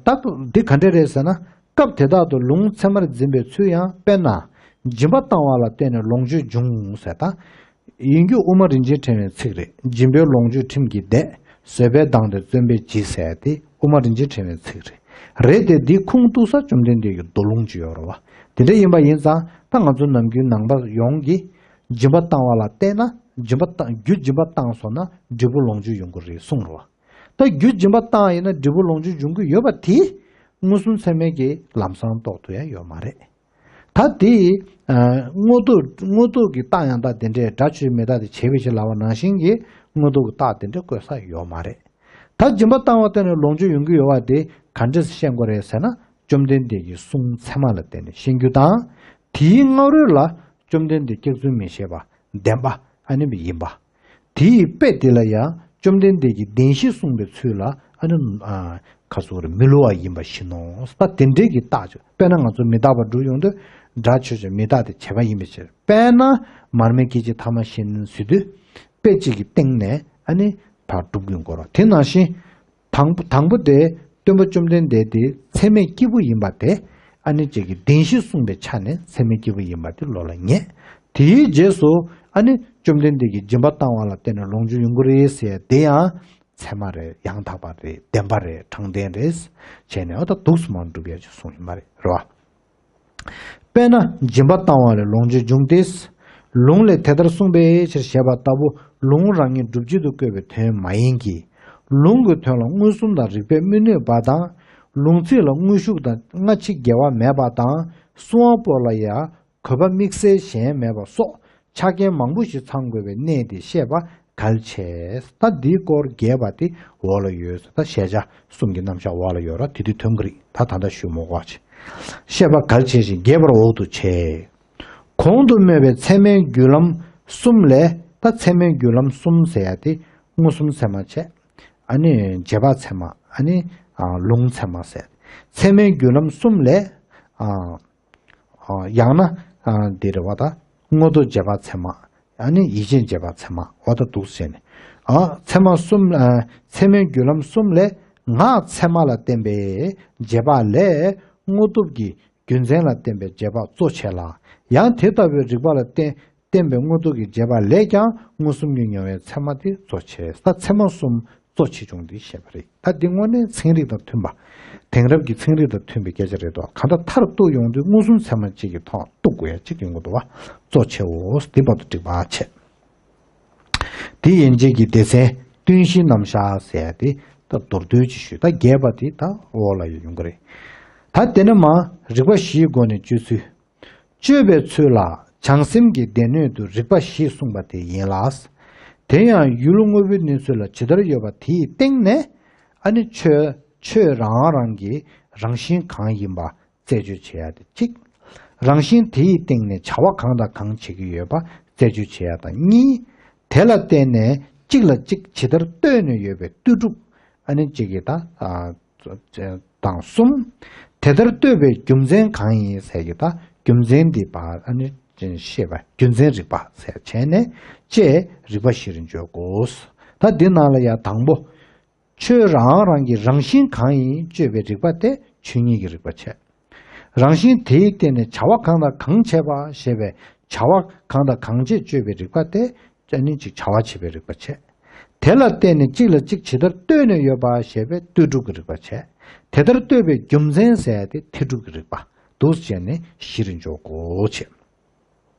ད་འདི་ག་འདྲ་རེད་ཟེར་ན། སྐབས་དེ་དག་ཏུ་ལུང་ཚད་མར་འཛིན་པའི་ཚུལ་ཡང་། དཔེར་ན། སྦྱིན་པ་བཏང་བ་ལ་བརྟེན་ནས་ལོངས་སྤྱོད་འབྱུང་ཟེར། ད་ཡིན་རྒྱུ་དབུ་མ་རིན་ཆེན་ཕྲེང་བའི་ཚིག་རེད། སྦྱིན་པས་ལོངས་སྤྱོད་ཁྲིམས་ཀྱིས་བདེ། བཟོད་པས་སྡང་སྟེ་བརྩོན་པས་ལྗིད་ཟེར་ཡ་དེ་དབུ་མ་རིན་ཆེན་ཕྲེང་བའི་ཚིག་རེད། རེད་དེ། འདིའི་ཁུངས་གཏུགས་ས་བཅོམ་ལྡན་འདས་ཀྱི་མདོ་ལུང་ཅིག་ཡོད་རེད་བ། དེ་འདྲ་ཡིན་པ་ཡིན་ཙང་། ད་ང་ཚོ་ནམ་རྒྱུན་ནང་པ་ཡོངས་ཀྱིས་སྦྱིན་པ་བཏང་བ་ལ་བརྟེན་ན། སྦྱིན་པ་བཏང་། རྒྱུ་སྦྱིན་པ་བཏང་སོང་ན་འབྲས་བུ་ལོངས་སྤྱོད་ཡོང་གི་རེད་གསུངས་རེད་བ། ད་རྒྱུ་སྦྱིན་པ་བཏང་ཡིན་ན་འབྲས་བུ་ལོངས་སྤྱོད་འབྱུང་གི་ཡོད་པ་དེ། མངོན་སུམ་ཚད་མས་ཀྱིས་ལམ་སང་རྟོགས་ཐུབ་ཡ་ཡོད་མ་རེད། ད་དེ། ཨ། དངོས་སྟོབས། དངོས་སྟོབས་ཀྱི་རྟགས་ཡང་དག་དེ་འདྲས། སྒྲ་ཆོས་མི་རྟག་སྟེ་བྱས་པའི་ཕྱིར་ལབ་པ་ནང་བཞིན་གྱི་དངོས་སྟོབས་ཀྱི་རྟགས་དེ་འདྲས་བཀོད་ས་ཡོད་མ་རེད། ད་སྦྱིན་པ་བཏང་བ་བརྟེན་ནས་ལོངས་སྤྱོད་ཡོང་གི་ཡོད་པ་དེ་ག་འདྲས་སེ་ཤེས་དགོས་རེད་ཟེར་ན། བཅོམ་ལྡན་འདས་ཀྱི་གསུང་ཚད་མ་ལ་བརྟེན་ནས་ཤེས་རྒྱུ་དང་། དེའི་སྔ་རོལ་ལ་བཅོམ་ལྡན་འདས་སྐྱག་རྫུན་མི་བཤད་པ། བདེན་པ་ཨ་ནི་ཡིན་པ། དེ་ཡི་དཔེ་དེ་ལ་ཡང་བཅོམ་ལྡན་འདས་ཀྱིས་བདེན་བཞི་གསུངས་པའི་ཚུལ་ལ། ཨ་ནི། ཨ། ཁ་སོ་རེ་མི་བསླུ་བ་ཡིན་པ་བཞིན་ནོ། ད་དེ་འདྲའི་གི་རྟགས་ཅིག་དཔེར་ན་ང་ཚོ་མི་རྟག་པ་སྒྲུབ་ཡོང་དུས། སྒྲ་ཆོས་ཅན། མི་རྟག་སྟེ་བྱས་པ་ཡིན་པའི་ཕྱིར། དཔེར་ན་མར་མེ་སྐད་ཅིག་ཐ་མ་བཞིན་ཟེར་དུས། དཔེ་གཅིག་གི་སྟེང་ནས་ཨ་ནི་ཕར་སྒྲུབ་དགོས་རེད། དེ་ནང་བཞིན། དང་པོ། དང་པོ་དེ་སྟོན་པ་བཅོམ་ལྡན་འདས་དེ་ཚད་མས་སྐྱེས་བུ་ཡིན་པ་དེ། ཨ་ནི་ཅིག་གི་བདེན་བཞི་གསུངས་པའི་ཆ་ནས་ཚད་མས་སྐྱེས་བུ་ཡིན་པ་དེ་བློ་ལ་ངེས། དེའི་རྗེས་སུ་ཨ་ནི་བཅོམ་ལྡན་འདས་ཀྱིས་སྦྱིན་པ་བཏང་བ་ལ་བརྟེན་ནས་ལོངས་སྤྱོད་ཡོང་གི་རེད་ཟེར་ཡ་དེ་ཡང་ཚད་མ་རེད། ཡང་དག་པ་རེད། བདེན་པ་རེད། དྲང་བདེན་རེད་བྱས་ནས། འོ་ད་འདུག་སེ་མར་སྒྲུབ་ཡ་ཅིག་གསུངས་ཡོད་མ་རེད། རེད་བ། དཔེར་ན་སྦྱིན་པ་བཏང་བ་ལས་ལོངས་སྤྱོད་འབྱུང་སྟེ། ལུང་ལས་དེ་ལྟར་གསུངས་པའི་ཕྱིར་ཞེས་པ་ལྟ་བུ་ལུང་རང་ཉིད་སྒྲུབ་བྱེད་དུ་བཀོད་པའི་དོན་མ་ཡིན་གྱི། ལུང་གི་དོན་ལ་མངོན་སུམ་དང་རིགས་པས་མི་གནོད་པ་དང་། ལུང་ཚིག་ལ་དངོས་ཤུགས་དང་སྔ་ཕྱི་འགལ་བ་མེད་པ་དང་། གསུང་བ་པོ་ལ་ཡང་དགོས་པ་དམིགས་བསལ་གཞན་མེད་པ་སོགས་ཆ་རྐྱེན་མང་པོ་ཞིག་ཚང་དགོས་པའི་གནད་དེ་བཤད་པ་གལ་ཆེ། ད་འདིའི་སྐོར་རྒྱས་པ་དེ་འོག་ལ་ཡོད། ད་ཞལ་ཆད་གསུམ་གྱི་རྣམ་གཞག་འོག་ལ་ཡོད་ར། དེ་དུས་ཐོན་གྱི་རེད། ད་ད་ལྟ་ཞུ་མི་དགོས་པ་བྱས། བཤད་པ་གལ་ཆེ་ཞིང་རྒྱས་པར་འོག་ཏུ་འཆད། གོང་དུ་སྨོས་པའི་ཚད་མའི་རྒྱུད་ལམ་གསུམ་ལས། ད་ཚད་མའི་རྒྱུད་ལམ་གསུམ་ཟེར་ཡ་དེ་མངོན་སུམ་ཚད་མ་བྱས། ཨ་ནི་རྗེས་དཔག་ཚད་མ། ཨ་ནི་ཨ་ལུང་ཚད་མ་ཟེར། ཚད་མའི་རྒྱུད་ལམ་གསུམ་ལས། ཨ། ཨ། ཡང་ན། ཨ། འདི་རེད་བ། ད་དངོས་སྟོབས་རྗེས་དཔག་ཚད་མ། ཨ་ནི་ཡིད་ཆེས་རྗེས་དཔག་ཚད་མ། འོ་ད་འདུག་སེ་བྱས་ནས། ཨ། ཚད་མ་གསུམ། ཨ། ཚད་མའི་རྒྱུད་ལམ་གསུམ་ལས་ངག་ཚད་མ་ལ་བརྟེན་པའི་རྗེས་དཔག་ལས་དངོས་སྟོབས་ཀྱི་རྒྱུ་མཚན་ལ་བརྟེན་པའི་རྗེས་དཔག་གཙོ་ཆེ་ལ། ཡང་དེ་ལྟ་བུའི་རིགས་པ་ལ་བརྟེན་བརྟེན་པའི་དངོས་སྟོབས་ཀྱི་རྗེས་དཔག་ལས་ཀྱང་མངོན་སུམ་གྱིས་མྱོང་བའི་ཚད་མ་དེ་གཙོ་ཆེ། ད་ཚད་མ་གསུམ་གཙོ་ཆེ་ཆུང་དེ་བཤད་པ་རེད། ད་འདི་དངོས་གནས་ཚན་རིག་དང་མཐུན་པ། དེང་རབས་ཀྱི་ཚན་རིག་དང་མཐུན་པའི་སྐད་ཆ་རེད་དོ། གང་ལྟར་མཐར་གཏུགས་ཡོང་དུས་མངོན་སུམ་ཚད་མ་གཅིག་གི་ཐོག་གཏུགས་དགོས་ཡ་གཅིག་ཡོང་གི་འདུག་བ། གཙོ་ཆེའོ། འདི་བར་དུ་འགྲིག་པ་བྱས། དེ་ཡན་ཆད་ཀྱི་སྡེ་ཚན་བསྟུན་གཞིའི་རྣམ་གཞག་ཟེར་ཡ་དེ་ད་མདོར་བསྡུས་ཅིག་ཞུས། ད་རྒྱས་པ་དེ་ད་འོག་ལ་ཡང་ཡོང་གི་རེད། ད་དེ་ནས་མར་རིགས་པ་བཞིའི་སྒོ་ནས་དཔྱོད་ཚུལ། དཔྱོད་པའི་ཚུལ་ལ་བྱང་སེམས་ཀྱི་སྡེ་སྣོད་དུ་རིགས་པ་བཞི་གསུངས་པ་དེ་ཡིན་ལ། དེ་ཡང་ཡུལ་དངོས་པོའི་གནས་ཚུལ་ལ་ཇི་ལྟར་ཡོད་པ་དེའི་སྟེང་ནས། ཨ་ནི་ཆོས། ཆོས་རང་རང་གི་རང་བཞིན་གང་ཡིན་པ་རྩད་གཅོད་བྱེད་ཡ་དེ་གཅིག་རང་བཞིན་དེའི་སྟེང་ནས་བྱ་བ་གང་དང་གང་བྱེད་ཀྱི་ཡོད་པ་རྩད་གཅོད་བྱེད་ཡ་དང་གཉིས། དེ་ལ་བརྟེན་ནས་གཅིག་ལ་གཅིག་ཇི་ལྟར་ལྟོས་ནས་ཡོད་པའི་ལྟོས་གྲུབ། ཨ་ནི་གཅིག་གི་ད། ཨ། དང་གསུམ། དེ་ལྟར་ལྟོས་པའི་རྒྱུ་མཚན་གང་ཡིན་ཟེར་གྱི་ད་རྒྱུ་མཚན་འདི་བར་ཨ་ནི་ཤེས་པ། རྒྱུ་མཚན་རིག་པ་ཟེར་བྱས་ནས་བཅས་རིགས་པ་བཞིར་འཇོག་དགོས། ད་འདི་ནང་ལ་ཡང་དང་པོ། ཆོས་རང་རང་གི་རང་བཞིན་གང་ཡིན་དཔྱོད་པའི་རིགས་པ་དེ་ཆོས་ཉིད་ཀྱི་རིགས་པ་བྱས། རང་བཞིན་དེའི་སྟེང་ནས་བྱ་བ་གང་དང་གང་བྱེད་པ་ཞེས་པའི་བྱ་བ་གང་དང་གང་བྱེད་དཔྱོད་པའི་རིག་པ་དེ་ཨ་ནི་ཅིག་བྱ་བ་བྱེད་པའི་རིག་པ་བྱས། དེ་ལ་བརྟེན་ནས་གཅིག་ལ་གཅིག་ཇི་ལྟར་ལྟོས་ནས་ཡོད་པ་ཞེས་པའི་ལྟོས་གྲུབ་ཀྱི་རིག་པ་བྱས། དེ་ལྟར་ལྟོས་པའི་རྒྱུ་མཚན་ཟེར་ཡ་དེ་འཐད་སྒྲུབ་ཀྱི་རིག་པ་འདུག་སེ་བྱས་ནས་བཞི་རུ་འཇོག་དགོས་བྱས།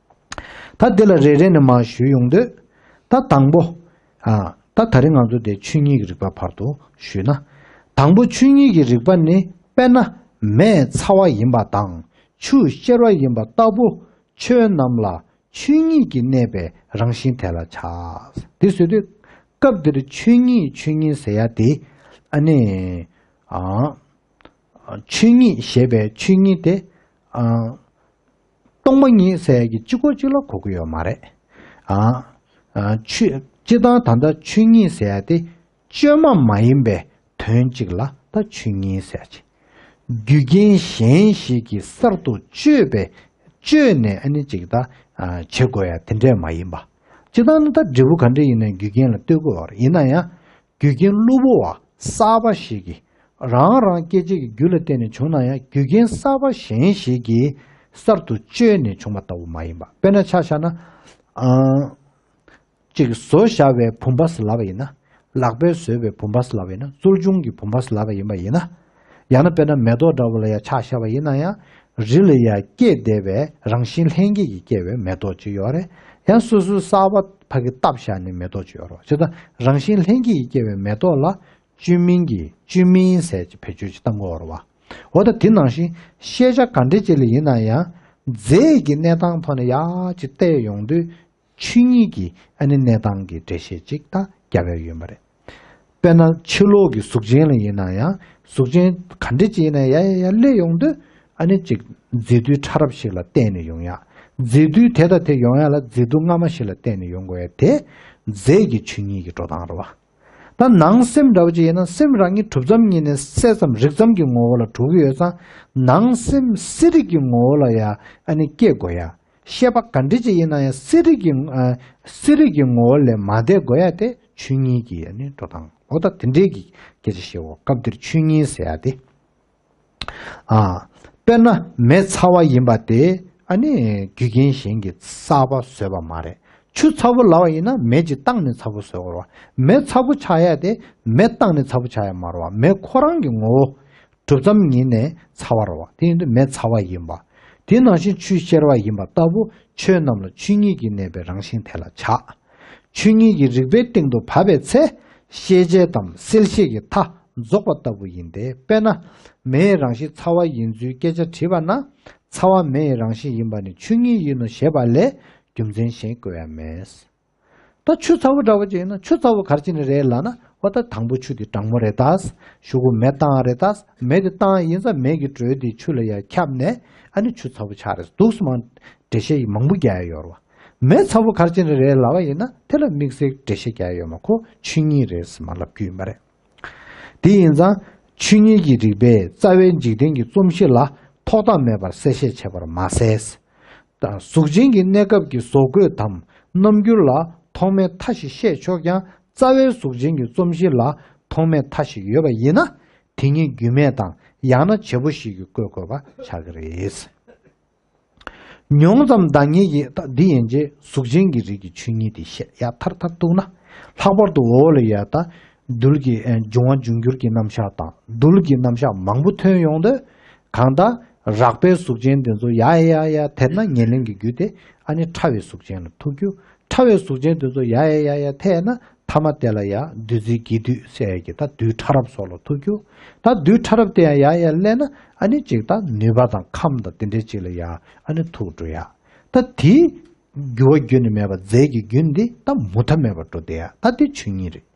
ད་འདི་ལ་རེ་རེ་ནས་མར་ཞུས་ཡོང་དུས། ད་དང་པོ། ཨ། ད་ད་རིང་ང་ཚོ་དེ་ཆོས་ཉིད་ཀྱི་རིག་པ་བར་དུ་ཞུས་ན། དང་པོ་ཆོས་ཉིད་ཀྱི་རིག་པ་ནི་དཔེར་ན་མེ་ཚ་བ་ཡིན་པ་དང་ཆུ་གཤེར་བ་ཡིན་པ་ལྟ་བུ་ཆོས་རྣམས་ལ་ཆོས་ཉིད་ཀྱིས་གནས་པའི་རང་བཞིན་དེ་ལ་བྱ། དེ་ཟེར་དུས་སྐབས་འདིར་ཆོས་ཉིད་ཆོས་ཉིད་ཟེར་ཡ་དེ་ཨ་ནི། ཨ། ཆོས་ཉིད་ཞེས་པའི་ཆོས་ཉིད་དེ། ཨ། སྟོང་པ་ཉིད་ཟེར་ཡ་གི་གཅིག་པོ་གཅིག་ལ་གོ་གི་ཡོད་མ་རེད། ཨ། ཨ། ཆོས་སྤྱིར་བཏང་ད་ལྟ་ཆོས་ཉིད་ཟེར་ཡ་དེ་བཅོས་མ་མ་ཡིན་པའི་དོན་གཅིག་ལ་ད་ཆོས་ཉིད་ཟེར་ཡ་ཅིག་རྒྱུ་རྐྱེན་གཞན་ཞིག་གིས་གསར་དུ་བཅོས་པའི་བཅོས་ནས་ཨ་ནི་ཅིག་ད་ཨ་བྱེད་དགོས་ཡ་དེ་འདྲས་མ་ཡིན་པ། སྤྱིར་བཏང་ནི་ད་འབྲས་བུ་ག་འདྲས་ཡིན་ནའི་རྒྱུ་རྐྱེན་ལ་ལྟོས་དགོས་པ་རེད། ཡིན་ན་ཡང་རྒྱུ་རྐྱེན་གློ་བུར་བ་གསར་པ་ཞིག་གིས་རང་རང་སྐད་ཅིག་གི་རྒྱུ་ལ་བརྟེན་ནས་བྱུང་ན་ཡང་རྒྱུ་རྐྱེན་གསར་པ་གཞན་ཞིག་གིས་གསར་དུ་བཅོས་ནས་བྱུང་བ་ལྟ་བུ་མ་ཡིན་པ། དཔེར་ན་ཆ་བཞག་ན། ཨ། ཅིག་བཟོ་བཞག་པའི་བུམ་པ་ཟེར་ལབ་པ་ཡིན་ན། ལག་པས་བཟོས་པའི་བུམ་པ་ཟེར་ལབ་པ་ཡིན་ན། རྩོལ་བྱུང་གི་བུམ་པ་ཟེར་ལབ་པ་ཡིན་པ་ཡིན་ན། ཡང་ན་དཔེར་ན་མེ་ཏོག་འདྲ་བོ་ལ་ཡང་ཆ་བཞག་པ་ཡིན་ན་ཡང་། རི་ལ་ཡང་སྐྱེས་བསྡད་པའི་རང་བཞིན་ལྷན་སྐྱེས་ཀྱིས་སྐྱེས་པའི་མེ་ཏོག་ཅིག་ཡོད་རེད། ཡང་སོ་སོའི་གསར་པ་ཕ་གི་བཏབ་བཞག་ནས་མེ་ཏོག་ཅིག་ཡོད་རེད། བྱས་ཙང་རང་བཞིན་ལྷན་སྐྱེས་ཀྱིས་སྐྱེས་པའི་མེ་ཏོག་ལ་བཅོས་མིན་གྱི་བཅོས་མིན་ཟེར་གྱི་བེད་སྤྱོད་ཅིག་བཏང་གི་ཡོད་རེད་བ། འོ་ད་དེ་ནང་བཞིན་ཤེས་བྱ་ག་འདྲ་ཅིག་ལ་ཡིན་ན་ཡང་རྫས་ཀྱི་གནས་སྟངས་ཐོག་ནས་ཡར་ཅིག་བལྟས་ཡོང་དུས། ཆོས་ཉིད་ཀྱི་ཨ་ནི་གནས་སྟངས་ཀྱི་འགྲེལ་བཤད་ཅིག་ད་རྒྱབ་ཡ་ཡོད་མ་རེད། དཔེར་ན་ཕྱི་ལོགས་ཀྱི་གཟུགས་ཅན་ལ་ཡིན་ན་ཡང་གཟུགས་ཅན་ག་འདྲ་ཅིག་ཡིན་ན་ཡང་ཡར་ཡར་ཡར་སླེབས་ཡོང་དུས་ཨ་ནི་ཅིག་རྫས་རྡུལ་ཕྲ་རབ་ཞིག་ལ་བརྟེན་ནས་ཡོང་ཡ། རྫས་རྡུལ་དེ་དང་དེ་ཡོང་ཡ་ལ་རྫས་རྡུལ་སྔ་མ་ཞིག་ལ་བརྟེན་ནས་ཡོང་དགོས་ཡ་དེ་རྫས་ཀྱི་ཆོས་ཉིད་ཀྱི་འགྲོ་སྟངས་རེད་བ། ད་ནང་སེམས་འདྲ་བོ་ཅིག་ཡིན་ན་སེམས་རང་ཉིད་གྲུབ་ཙམ་ཉིད་ནས་གསལ་ཙམ་རིག་ཙམ་གྱི་ངོ་བོ་ལ་གྲུབ་ཀྱི་ཡོད་ཙང་ནང་སེམས་གསལ་རིག་གི་ངོ་བོ་ལ་ཡང་ཨ་ནི་སྐྱེ་དགོས་ཡ། ཤེས་པ་ག་འདྲ་ཅིག་ཡིན་ན་ཡང་གསལ་རིག་གི་ཨ་གསལ་རིག་གི་ངོ་བོ་ལས་མ་འདས་དགོས་ཡ་དེ་ཆོས་ཉིད་ཀྱི་ཨ་ནི་འགྲོ་སྟངས། འོ་ད་དེ་འདྲའི་གི་སྐད་ཆ་བཤད་འོ་སྐབས་འདིར་ཆོས་ཉིད་ཟེར་ཡ་དེ། ཨ། དཔེར་ན་མེ་ཚ་བ་ཡིན་པ་དེ་ཨ་ནི་རྒྱུ་རྐྱེན་གཞན་གྱིས་གསར་པ་བཟོས་པ་མ་རེད། ཆུ་ཚ་པོ་ལབ་པ་ཡིན་ན་མེ་ཅིག་བཏང་ནས་ཚ་པོ་བཟོས་དགོས་རེད་བ། མེ་ཚ་པོ་ཆགས་ཡ་དེ་མེ་བཏང་ནས་ཚ་པོ་ཆགས་ཡ་མ་རེད་བ། མེ་ཁོ་རང་གི་ངོ་བོ་གྲུབ་ཙམ་ཉིད་ནས་ཚ་བ་རེད་བ། དེ་ཡིན་དུས་མེ་ཚ་བ་ཡིན་པ། དེ་ནང་བཞིན་ཆུ་གཤེར་བ་ཡིན་པ་ལྟ་བུ་ཆོས་རྣམས་ལ་ཆོས་ཉིད་ཀྱིས་གནས་པའི་རང་བཞིན་དེ་ལ་བྱ། ཆོས་ཉིད་ཀྱི་རིགས་པའི་སྟེང་དུ་བབས་པའི་ཚེ། ཤེས་བྱའི་གཏམ་གསལ་བཤད་ཀྱི་མཐའ་རྫོགས་པ་ལྟ་བུ་ཡིན་ཏེ། དཔེར་ན། མེའི་རང་བཞིན་ཚ་བ་ཡིན་ཚུལ་སྐད་ཆ་དྲིས་པ་ན། ཚ་བ་མེའི་རང་བཞིན་ཡིན་པ་ནི་ཆོས་ཉིད་ཡིན་ནོ་ཞེས་པ་ལས་རྒྱུ་མཚན་གཞན་བཀོད་ཡ་མེད། ད་ཆུ་ཚ་བོ་འདྲ་བོ་ཅིག་ཡིན་ན་ཆུ་ཚ་བོ་ག་རེ་བྱས་ནས་རེད་ལབ་ན། འོ་ད་དང་པོ་ཆུ་དེ་གྲང་མོ་རེད་ད། གཞུག་གུ་མེ་བཏང་བ་རེད་ད། མེ་དེ་བཏང་ཡིན་ཙང་མེ་གི་དྲོད་དེ་ཆུ་ལ་ཡར་ཁྱབ་ནས་ཨ་ནི་ཆུ་ཚ་བོ་ཆགས་རེད། འདུག་སེ་མང་འགྲེལ་བཤད་མང་པོ་རྒྱག་ཡ་ཡོད་རེད་བ། མེ་ཚ་བོ་ག་རེ་བྱས་ནས་རེད་ལབ་པ་ཡིན་ན་དེ་ལ་དམིགས་བསལ་འགྲེལ་བཤད་རྒྱག་ཡ་ཡོད་མ། ཁོ་ཆོས་ཉིད་རེད་ཟེར་མར་ལབ་རྒྱུ་ཡིན་པ་རེད། དེ་ཡིན་ཙང་ཆོས་ཉིད་ཀྱི་རིགས་པས་རྩ་བའི་འཇིག་རྟེན་གྱི་རྩོམ་གཤིས་ལ་ཐོག་མཐའ་མེད་པར་གསལ་བཤད་བྱས་པར་མ་ཟད། གཟུགས་ཅན་གྱི་གནས་སྐབས་ཀྱི་བཟོ་བཀོད་དམ་རྣམ་འགྱུར་ལ་ཐོགས་མེད་མཐའ་ཞིག་བཤད་ཆོག་ཀྱང་རྩ་བའི་གཟུགས་ཅན་གྱི་རྩོམ་གཤིས་ལ་ཐོགས་མེད་མཐའ་ཞིག་ཡོད་པ་ཡིན་ན་དེ་ཉིད་རྒྱུ་མེད་དང་ཡང་ན་བྱེད་པོ་ཞིག་གིས་བཀོད་དགོས་པ་ཆགས་ཀྱི་རེད། མྱོང་ཙམ་བདག་ཉིད་ཀྱི། ད་འདི་ཡན་ཆད་གཟུགས་ཅན་གྱི་རིགས་ཀྱི་ཆོས་ཉིད་དེ་བཤད་ཡ་མཐར་མཐར་གཏུགས་ན། ལྷག་པར་དུ་འོག་ལ་ཡ་ད་རྡུལ་གྱི་ཨེ་འབྱུང་བ་འབྱུང་འགྱུར་གྱི་རྣམ་གཞག་དང་རྡུལ་གྱི་རྣམ་གཞག་མང་པོ་ཐོན་ཡོང་དུས། གང་ལྟར་རགས་པའི་གཟུགས་ཅན་དེ་ཚོ་ཡ་ཡ་ཡ་ཐེབས་ན་ཉེར་ལེན་གྱི་རྒྱུ་དེ་ཨ་ནི་ཕྲ་བའི་གཟུགས་ཅན་ལ་ཐུག་རྒྱུ། ཕྲ་བའི་གཟུགས་ཅན་དེ་ཚོ་ཡ་ཡ་ཡ་ཡ་ཐེབས་ན་ཐ་མ་དེ་ལ་ཡ་བདུད་རྩི་དགེ་བདུད་ཟེར་ཡ་གི་ད་རྡུལ་ཕྲ་རབ་སོགས་ལ་ཐུག་རྒྱུ། ད་རྡུལ་ཕྲ་རབ་དེ་ཡང་ཡ་ཡ་སླེབས་ན་ཨ་ནི་ཅིག་ད་ནུས་པ་དང་ཁམས་དང་དེ་འདྲའི་ཅིག་ལ་ཡ་ཨ་ནི་ཐུག་འགྲོ་ཡ། ད་དེ་འགྱུར་བ་འགྱུར་ནས་མེད་པ་རྫས་ཀྱི་རྒྱུན་འདི་ད་མུ་མཐའ་མེད་པར་འགྲོ་བསྡད་ཡ། ད་དེ་ཆོས་ཉིད་རེད།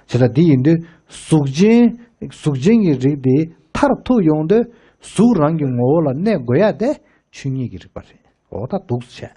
བྱས་ཙང་དེ་ཡིན་དུས་གཟུགས་ཅན། གཟུགས་ཅན་གྱི་རིགས་དེ་མཐར་ཐུག་ཡོང་དུས་གཟུགས་རང་གི་ངོ་བོ་ལ་གནས་དགོས་ཡ་དེ་ཆོས་ཉིད་ཀྱི་རིགས་པ་རེད། འོ་ད་འདུག་སེ་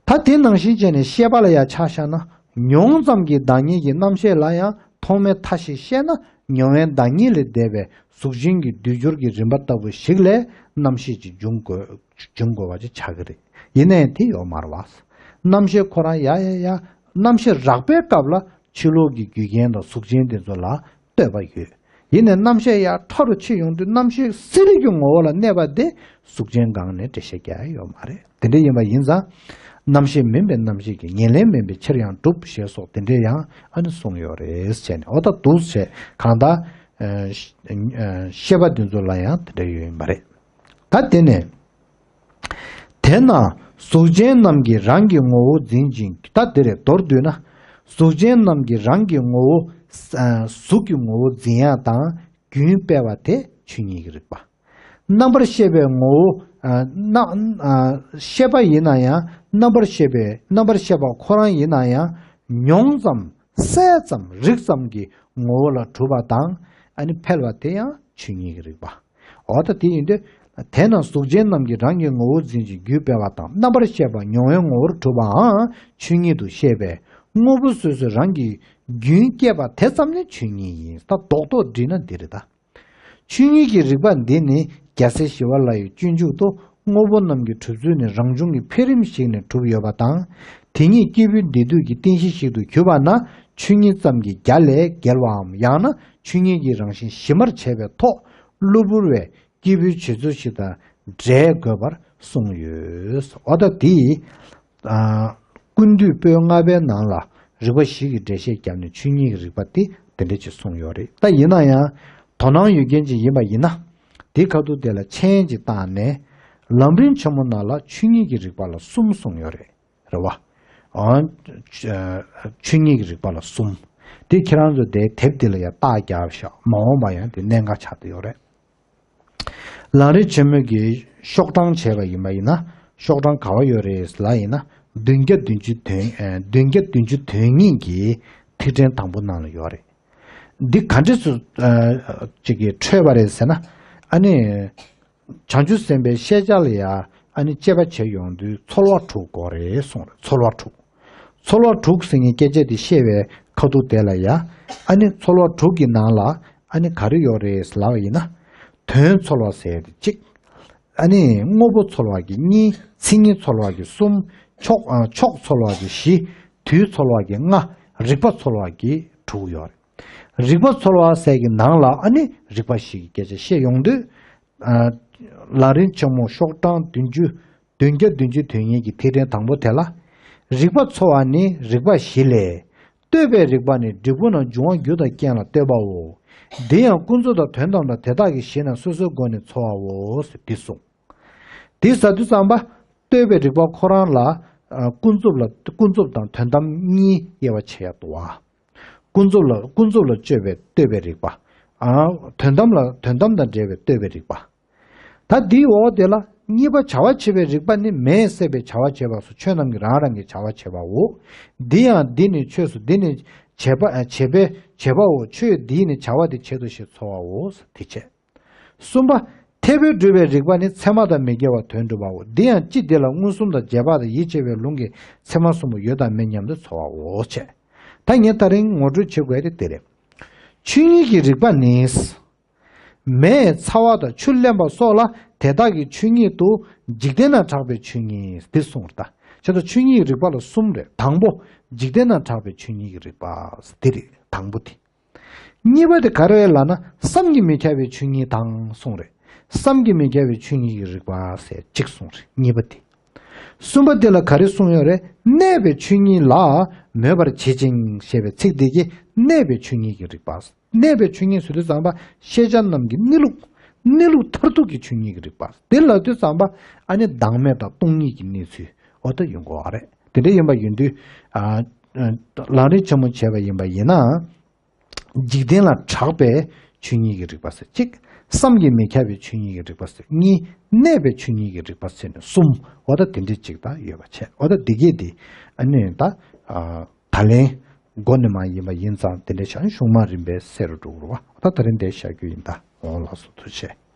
བྱས། ད་དེ་ནང་བཞིན་བྱས་ནས་ཤེས་པ་ལ་ཡང་ཆ་བཞག་ན། མྱོང་ཙམ་གྱི་བདག་ཉིད་ཀྱི་རྣམ་ཤེས་ལ་ཡང་ཐོགས་མེད་མཐའ་ཞིག་བཤད་ན་མྱོང་བའི་བདག་ཉིད་ལས་འདས་པའི་གཟུགས་ཅན་གྱི་འདུས་སྦྱོར་གྱི་རིམ་པ་ལྟ་བུ་ཞིག་ལས་རྣམ་ཤེས་ཀྱི་འབྱུང་དགོས། འབྱུང་དགོས་པ་ཅིག་ཆགས་ཀྱི་རེད། ཡིན་ན་ཡང་དེ་ཡོད་མ་རེད་བ། རྣམ་ཤེས་ཁོ་རང་ཡ་ཡ་ཡ། རྣམ་ཤེས་རགས་པའི་སྐབས་ལ་ཕྱི་ལོགས་ཀྱི་རྒྱུ་རྐྱེན་དང་གཟུགས་ཅན་དེ་ཚོ་ལ་ལྟོས་པ་ཡོད། ཡིན་ནའི་རྣམ་ཤེས་ཡར་ཕྲ་རུ་ཕྱིན་ཡོང་དུས་རྣམ་ཤེས་གསལ་རིག་གི་ངོ་བོ་ལ་གནས་པ་དེ་གཟུགས་ཅན་གང་ནས་འགྲེལ་བཤད་རྒྱག་ཡ་ཡོད་མ་རེད། དེ་འདྲ་ཡིན་པ་ཡིན་ཙང་། རྣམ་ཤེས་མིན་པའི་རྣམ་ཤེས་ཀྱི་ཉེར་ལེན་མིན་པའི་ཕྱིར་ཡང་གྲུབ་ཞེས་སོགས་དེ་འདྲས་ཡང་ཨ་ནི་གསུངས་ཡོད་རེད་བྱས་ནས། འོ་ད་འདུག་བྱས་གང་ལྟར། ཨ་ཤ་ཨ་བཤད་པ་འདི་ཚོ་ལ་ཡང་དེ་འདྲ་ཡོད་ཡིན་པ་རེད། ད་དེ་ནས། དེས་ན་གཟུགས་ཅན་རྣམས་ཀྱིས་རང་གི་ངོ་བོ་འཛིན་ཅིང་། ད་འདི་རེད། མདོར་བསྡུས་ན། གཟུགས་ཅན་རྣམས་ཀྱིས་རང་གི་ངོ་བོ། ཨ་གཟུགས་ཀྱི་ངོ་བོ་འཛིན་ཡག་དང་རྒྱུན་སྤེལ་བ་དེ་ཆོས་ཉིད་ཀྱི་རིག་པ། རྣམ་པར་ཤེས་པའི་ངོ་བོ། ཨ་རྣམ་ཨ་ཤེས་པ་ཡིན་ན་ཡང་རྣམ་པར་ཤེས་པའི་རྣམ་པར་ཤེས་པ་ཁོ་རང་ཡིན་ན་ཡང་མྱོང་ཙམ་གསལ་ཙམ་རིག་ཙམ་གྱི་ངོ་བོ་ལ་གྲུབ་པ་དང་ཨ་ནི་འཕེལ་བ་དེ་ཡང་ཆོས་ཉིད་ཀྱི་རིག་པ། འོ་ད་དེ་ཡིན་དུས། དེས་ན་གཟུགས་ཅན་རྣམས་ཀྱིས་རང་གི་ངོ་བོ་འཛིན་ཅིང་རྒྱུན་སྤེལ་བ་དང་རྣམ་པར་ཤེས་པ་མྱོང་བའི་ངོ་བོར་གྲུབ་པའང་ཆོས་ཉིད་དུ་ཤེས་པས། དངོས་པོ་སོ་སོས་རང་གི་རྒྱུན་སྐྱེད་པ་དེ་ཙམ་ནི་ཆོས་ཉིད་ཡིན། ད་རྡོག་རྡོག་བསྒྲིལ་ན་འདི་རེད་ད། ཆོས་ཉིད་ཀྱི་རིག་པ་འདི་ནི་རྒྱལ་སྲས་ཞི་བ་ལྷ་ཡི་སྤྱོད་འཇུག་ཏུ། དངོས་པོ་རྣམས་ཀྱི་གྲུབ་ཚུལ་ནི་རང་བྱུང་གི་འཕེལ་རིམ་ཞིག་ནས་གྲུབ་ཡོད་པ་དང་། དེ་ཉིད་སྐྱེས་བུའི་བདེ་སྡུག་གི་རྟེན་གཞི་ཞིག་ཏུ་གྱུར་པ་ན་ཆོས་ཉིད་ཙམ་གྱི་རྒྱ་ལས་བརྒལ་བའམ་ཡང་ན་ཆོས་ཉིད་ཀྱི་རང་བཞིན་གཞི་མར་བྱས་པའི་ཐོག་གློ་བུར་བའི་སྐྱེས་བུའི་བྱེད་ཚུལ་ཞིག་དང་འབྲེལ་དགོས་པར་གསུངས་ཡོད། འོ་ད་དེ། ཨ་ཀུན་བཏུས་པོད་ལྔ་པའི་ནང་ལ་རིགས་པ་བཞི་གི་འགྲེལ་བཤད་བརྒྱབ་ནས་ཆོས་ཉིད་ཀྱི་རིག་པ་དེ་དེ་འདྲ་ཅིག་གསུངས་ཡོད་རེད། ད་ཡིན་ན་ཡང་དོ་སྣང་ཡོད་མཁན་ཅིག་ཡིན་པ་ཡིན་ན། དེ་ཁ་ཐུག་དེ་ལ་མཆན་ཅིག་བཏགས་ནས། ལམ་རིམ་ཆེན་མོ་ནང་ལ་ཆོས་ཉིད་ཀྱི་རིག་པ་ལ་གསུམ་གསུངས་ཡོད་རེད། རེད་བ། ཨ་ཆོས་ཉིད་ཀྱི་རིག་པ་ལ་གསུམ། དེ་ཁྱེད་རང་ཚོ་དེའི་དེབ་འདི་ལ་ཡང་རྟགས་རྒྱག་ཤག་མ་འོངས་པ་ཡང་དེ་གནད་འགག་ཆགས་བསྡད་ཡོད་རེད། ལམ་རིམ་ཆེན་མོ་གི་ཤོག་གྲངས་བྱས་པ་ཡིན་པ་ཡིན་ན། ཤོག་གྲངས་ག་བ་ཡོད་རེད་ལབ་ཡིན་ན། བདུན་བརྒྱ་བདུན་ཅུ་དོན་ཨ་བདུན་བརྒྱ་བདུན་ཅུ་དོན་གཉིས་ཀྱི་ཐིག་ཕྲེང་དང་པོ་ནང་ལ་ཡོད་རེད། འདི་ག་འདྲས་སུ་ཨ་ཅིག་གིས་འཕྲོས་པ་རེད་ཟེར་ན། ཨ་ནི། བྱང་ཆུབ་སེམས་དཔའི་ཤེས་བྱ་ལ་ཡང་ཨ་ནི་དཔྱད་པ་བྱེད་ཡོང་དུས་ཚོར་བ་དྲུག་དགོས་རེད་གསུངས་རེད། ཚོར་བ་དྲུག་ཚོར་བ་དྲུག་ཟེར་མཁན་སྐད་ཆ་དེ་བཤད་པའི་ཁ་ཐུག་དེ་ལ་ཡང་ཨ་ནི་ཚོར་བ་དྲུག་གི་ནང་ལ་ཨ་ནི་ག་རེ་ཡོད་རེད་ལབ་པ་ཡིན་ན། དོན་ཚོར་བ་ཟེར་ཡ་དེ་གཅིག་ཨ་ནི་དངོས་པོ་ཚོར་བ་གི་གཉིས། མཚན་ཉིད་ཚོར་བ་གི་གསུམ། ཕྱོགས་ཨ་ཕྱོགས་ཚོར་བ་གི་བཞི། དུས་ཚོར་བ་གི་ལྔ། རིག་པ་ཚོར་བ་གི་དྲུག་ཡོད་རེད། རིག་པ་ཚོར་བ་ཟེར་གི་ནང་ལ་ཨ་ནི་རིག་པ་བཞི་གི་སྐད་ཆ་བཤད་ཡོང་དུས། ཨ་ལམ་རིམ་ཆེན་མོ་ཤོག་གྲངས་བདུན་ཅུ། བདུན་བརྒྱ་བདུན་ཅུ་དོན་གཉིས་ཀྱི་ཐིག་ཕྲེང་དང་པོ་དེ་ལ། རིག་པ་ཚོར་བ་ནི་རིག་པ་བཞི་ལས། ལྟོས་པའི་རིག་པ་ནི་འབྲས་བུ་རྣམས་འབྱུང་བ་རྒྱུ་དང་རྐྱེན་ལ་ལྟོས་པའོ། འདི་ཡང་ཀུན་རྫོབ་དང་དོན་དམ་དང་དེ་དག་གི་གཞི་རྣམས་སོ་སོའི་སྒོ་ནས་ཚོར་བའོ་ཟེར་འདི་གསུངས། དེ་ཟེར་དུས་ཙམ་པ། ལྟོས་པའི་རིག་པ་ཁོ་རང་ལ། ཨ་ཀུན་རྫོབ་ལ་ཀུན་རྫོབ་དང་དོན་དམ་གཉིས་དབྱེ་བ་ཕྱེ་ཡ་འདུག་བ། ཀུན་རྫོབ་ལ་ཀུན་རྫོབ་ལ་དཔྱོད་པའི་ལྟོས་པའི་རིག་པ། ཨ་དོན་དམ་ལ་དོན་དམ་དང་འབྲེལ་བའི་ལྟོས་པའི་རིག་པ། ད་འདིའི་འོག་དེ་ལ་གཉིས་པ་བྱ་བ་བྱེད་པའི་རིག་པ་ནི་མེས་བསད་པའི་བྱ་བ་བྱེད་པ་སོགས་ཆོས་རྣམས་ཀྱི་རང་རང་གི་བྱ་བ་བྱེད་པའོ། འདི་ཡང་འདི་ནི་ཆོས་སོ། འདི་ནི་བྱེད་པ་ཨ་བྱེད་པའི་བྱེད་པའོ། ཆོས་འདིས་ནི་བྱ་བ་དེ་བྱེད་དོ་ཞེས་ཚོར་བའོ། དེ་བྱས། གསུམ་པ། ཐེག་པས་བསྒྲུབས་པའི་རིག་པ་ནི་མཚན་མ་དང་མི་དགེ་བ་དོན་སྒྲུབ་པའོ། འདི་ཡང་སྤྱི་དེ་ལ་མངོན་སུམ་དང་རྗེས་དཔག་དང་ཡིད་ཆེས་པའི་ལུང་གིས་མཚན་མ་གསུམ་པོ་ཡོད་དང་མེད་སྙམ་དུ་ཚོར་བའོ་བྱས། ད་ངས་ད་རིང་ངོ་སྤྲོད་བྱེད་དགོས་དེ་དེ་རེད། ཆོས་ཉིད་ཀྱི་རིག་པ་ནི། མེ་ཚ་བ་དང་ཆུ་རླན་པ་སོགས་ལ་དེ་དག་གི་ཆོས་ཉིད་དུ་འཇིག་རྟེན་ན་གྲགས་པའི་ཆོས་ཉིད་འདི་གསུངས་རེད་ད། བྱས་ཙང་ཆོས་ཉིད་ཀྱི་རིག་པ་ལ་གསུམ་རེད། དང་པོ། འཇིག་རྟེན་ན་གྲགས་པའི་ཆོས་ཉིད་ཀྱི་རིག་པ་འདི་རེད། དང་པོ་དེ། གཉིས་པ་དེ་ག་རེ་རེད་ལབ་ན་བསམ་གྱིས་མི་ཁྱབ་པའི་ཆོས་ཉིད་དང་གསུངས་རེད། བསམ་གྱིས་མི་ཁྱབ་པའི་ཆོས་ཉིད་ཀྱི་རིག་པ་ཟེར་གཅིག་གསུངས་རེད། གཉིས་པ་དེ། གསུམ་པ་དེ་ལ་ག་རེ་གསུངས་ཡོད་རེད། གནས་པའི་ཆོས་ཉིད་ལ་མོས་པར་བྱེད་ཅིང་ཞེས་པའི་ཚིག་འདི་གིས་གནས་པའི་ཆོས་ཉིད་ཀྱི་རིག་པ། གནས་པའི་ཆོས་ཉིད་ཟེར་དུས་ཙམ་པ་ཤེས་བྱ་རྣམས་ཀྱི་གནས་ལུགས། གནས་ལུགས་མཐར་ཐུག་གི་ཆོས་ཉིད་ཀྱི་རིག་པ། དེ་ལབ་དུས་ཙམ་པ་ཨ་ནི་བདག་མེད་དང་སྟོང་ཉིད་ཀྱི་གནས་ཚུལ་འོ་ད་ཡོང་གི་ཡོད་རེད། དེ་འདྲ་ཡིན་པ་ཡིན་དུས་ཨ་ལམ་རིམ་ཆེན་མོ་བྱས་པ་ཡིན་པ་ཡིན་ན། འཇིག་རྟེན་ལ་གྲགས་པའི་ཆོས་ཉིད་ཀྱི་རིག་པ་ཟེར་གཅིག་བསམ་གྱིས་མི་ཁྱབ་པའི་ཆོས་ཉིད་ཀྱི་རིག་པ་ཟེར་གཉིས། གནས་པའི་ཆོས་ཉིད་ཀྱི་རིག་པ་ཟེར་ནས་གསུམ། འོ་ད་དེ་འདྲ་གཅིག་ད་ཡོད་པ་བྱས། འོ་ད་འདི་གས་འདི་ཨ་ནི་ད་ཨ་ད་ལན་འགོ་ནས་མ་ཡིན་པ་ཡིན་ཙང་དེ་འདྲ་བྱས་ན་གཞུང་མ་རིམ་པས་གསལ་རུ་འགྲོ་གི་རེད་བ། འོ་ད་ད་རིང་འདིར་བཞག་རྒྱུ་ཡིན། ད་འོང་ལགས་སོ། ཐུགས་རྗེ་ཆེ།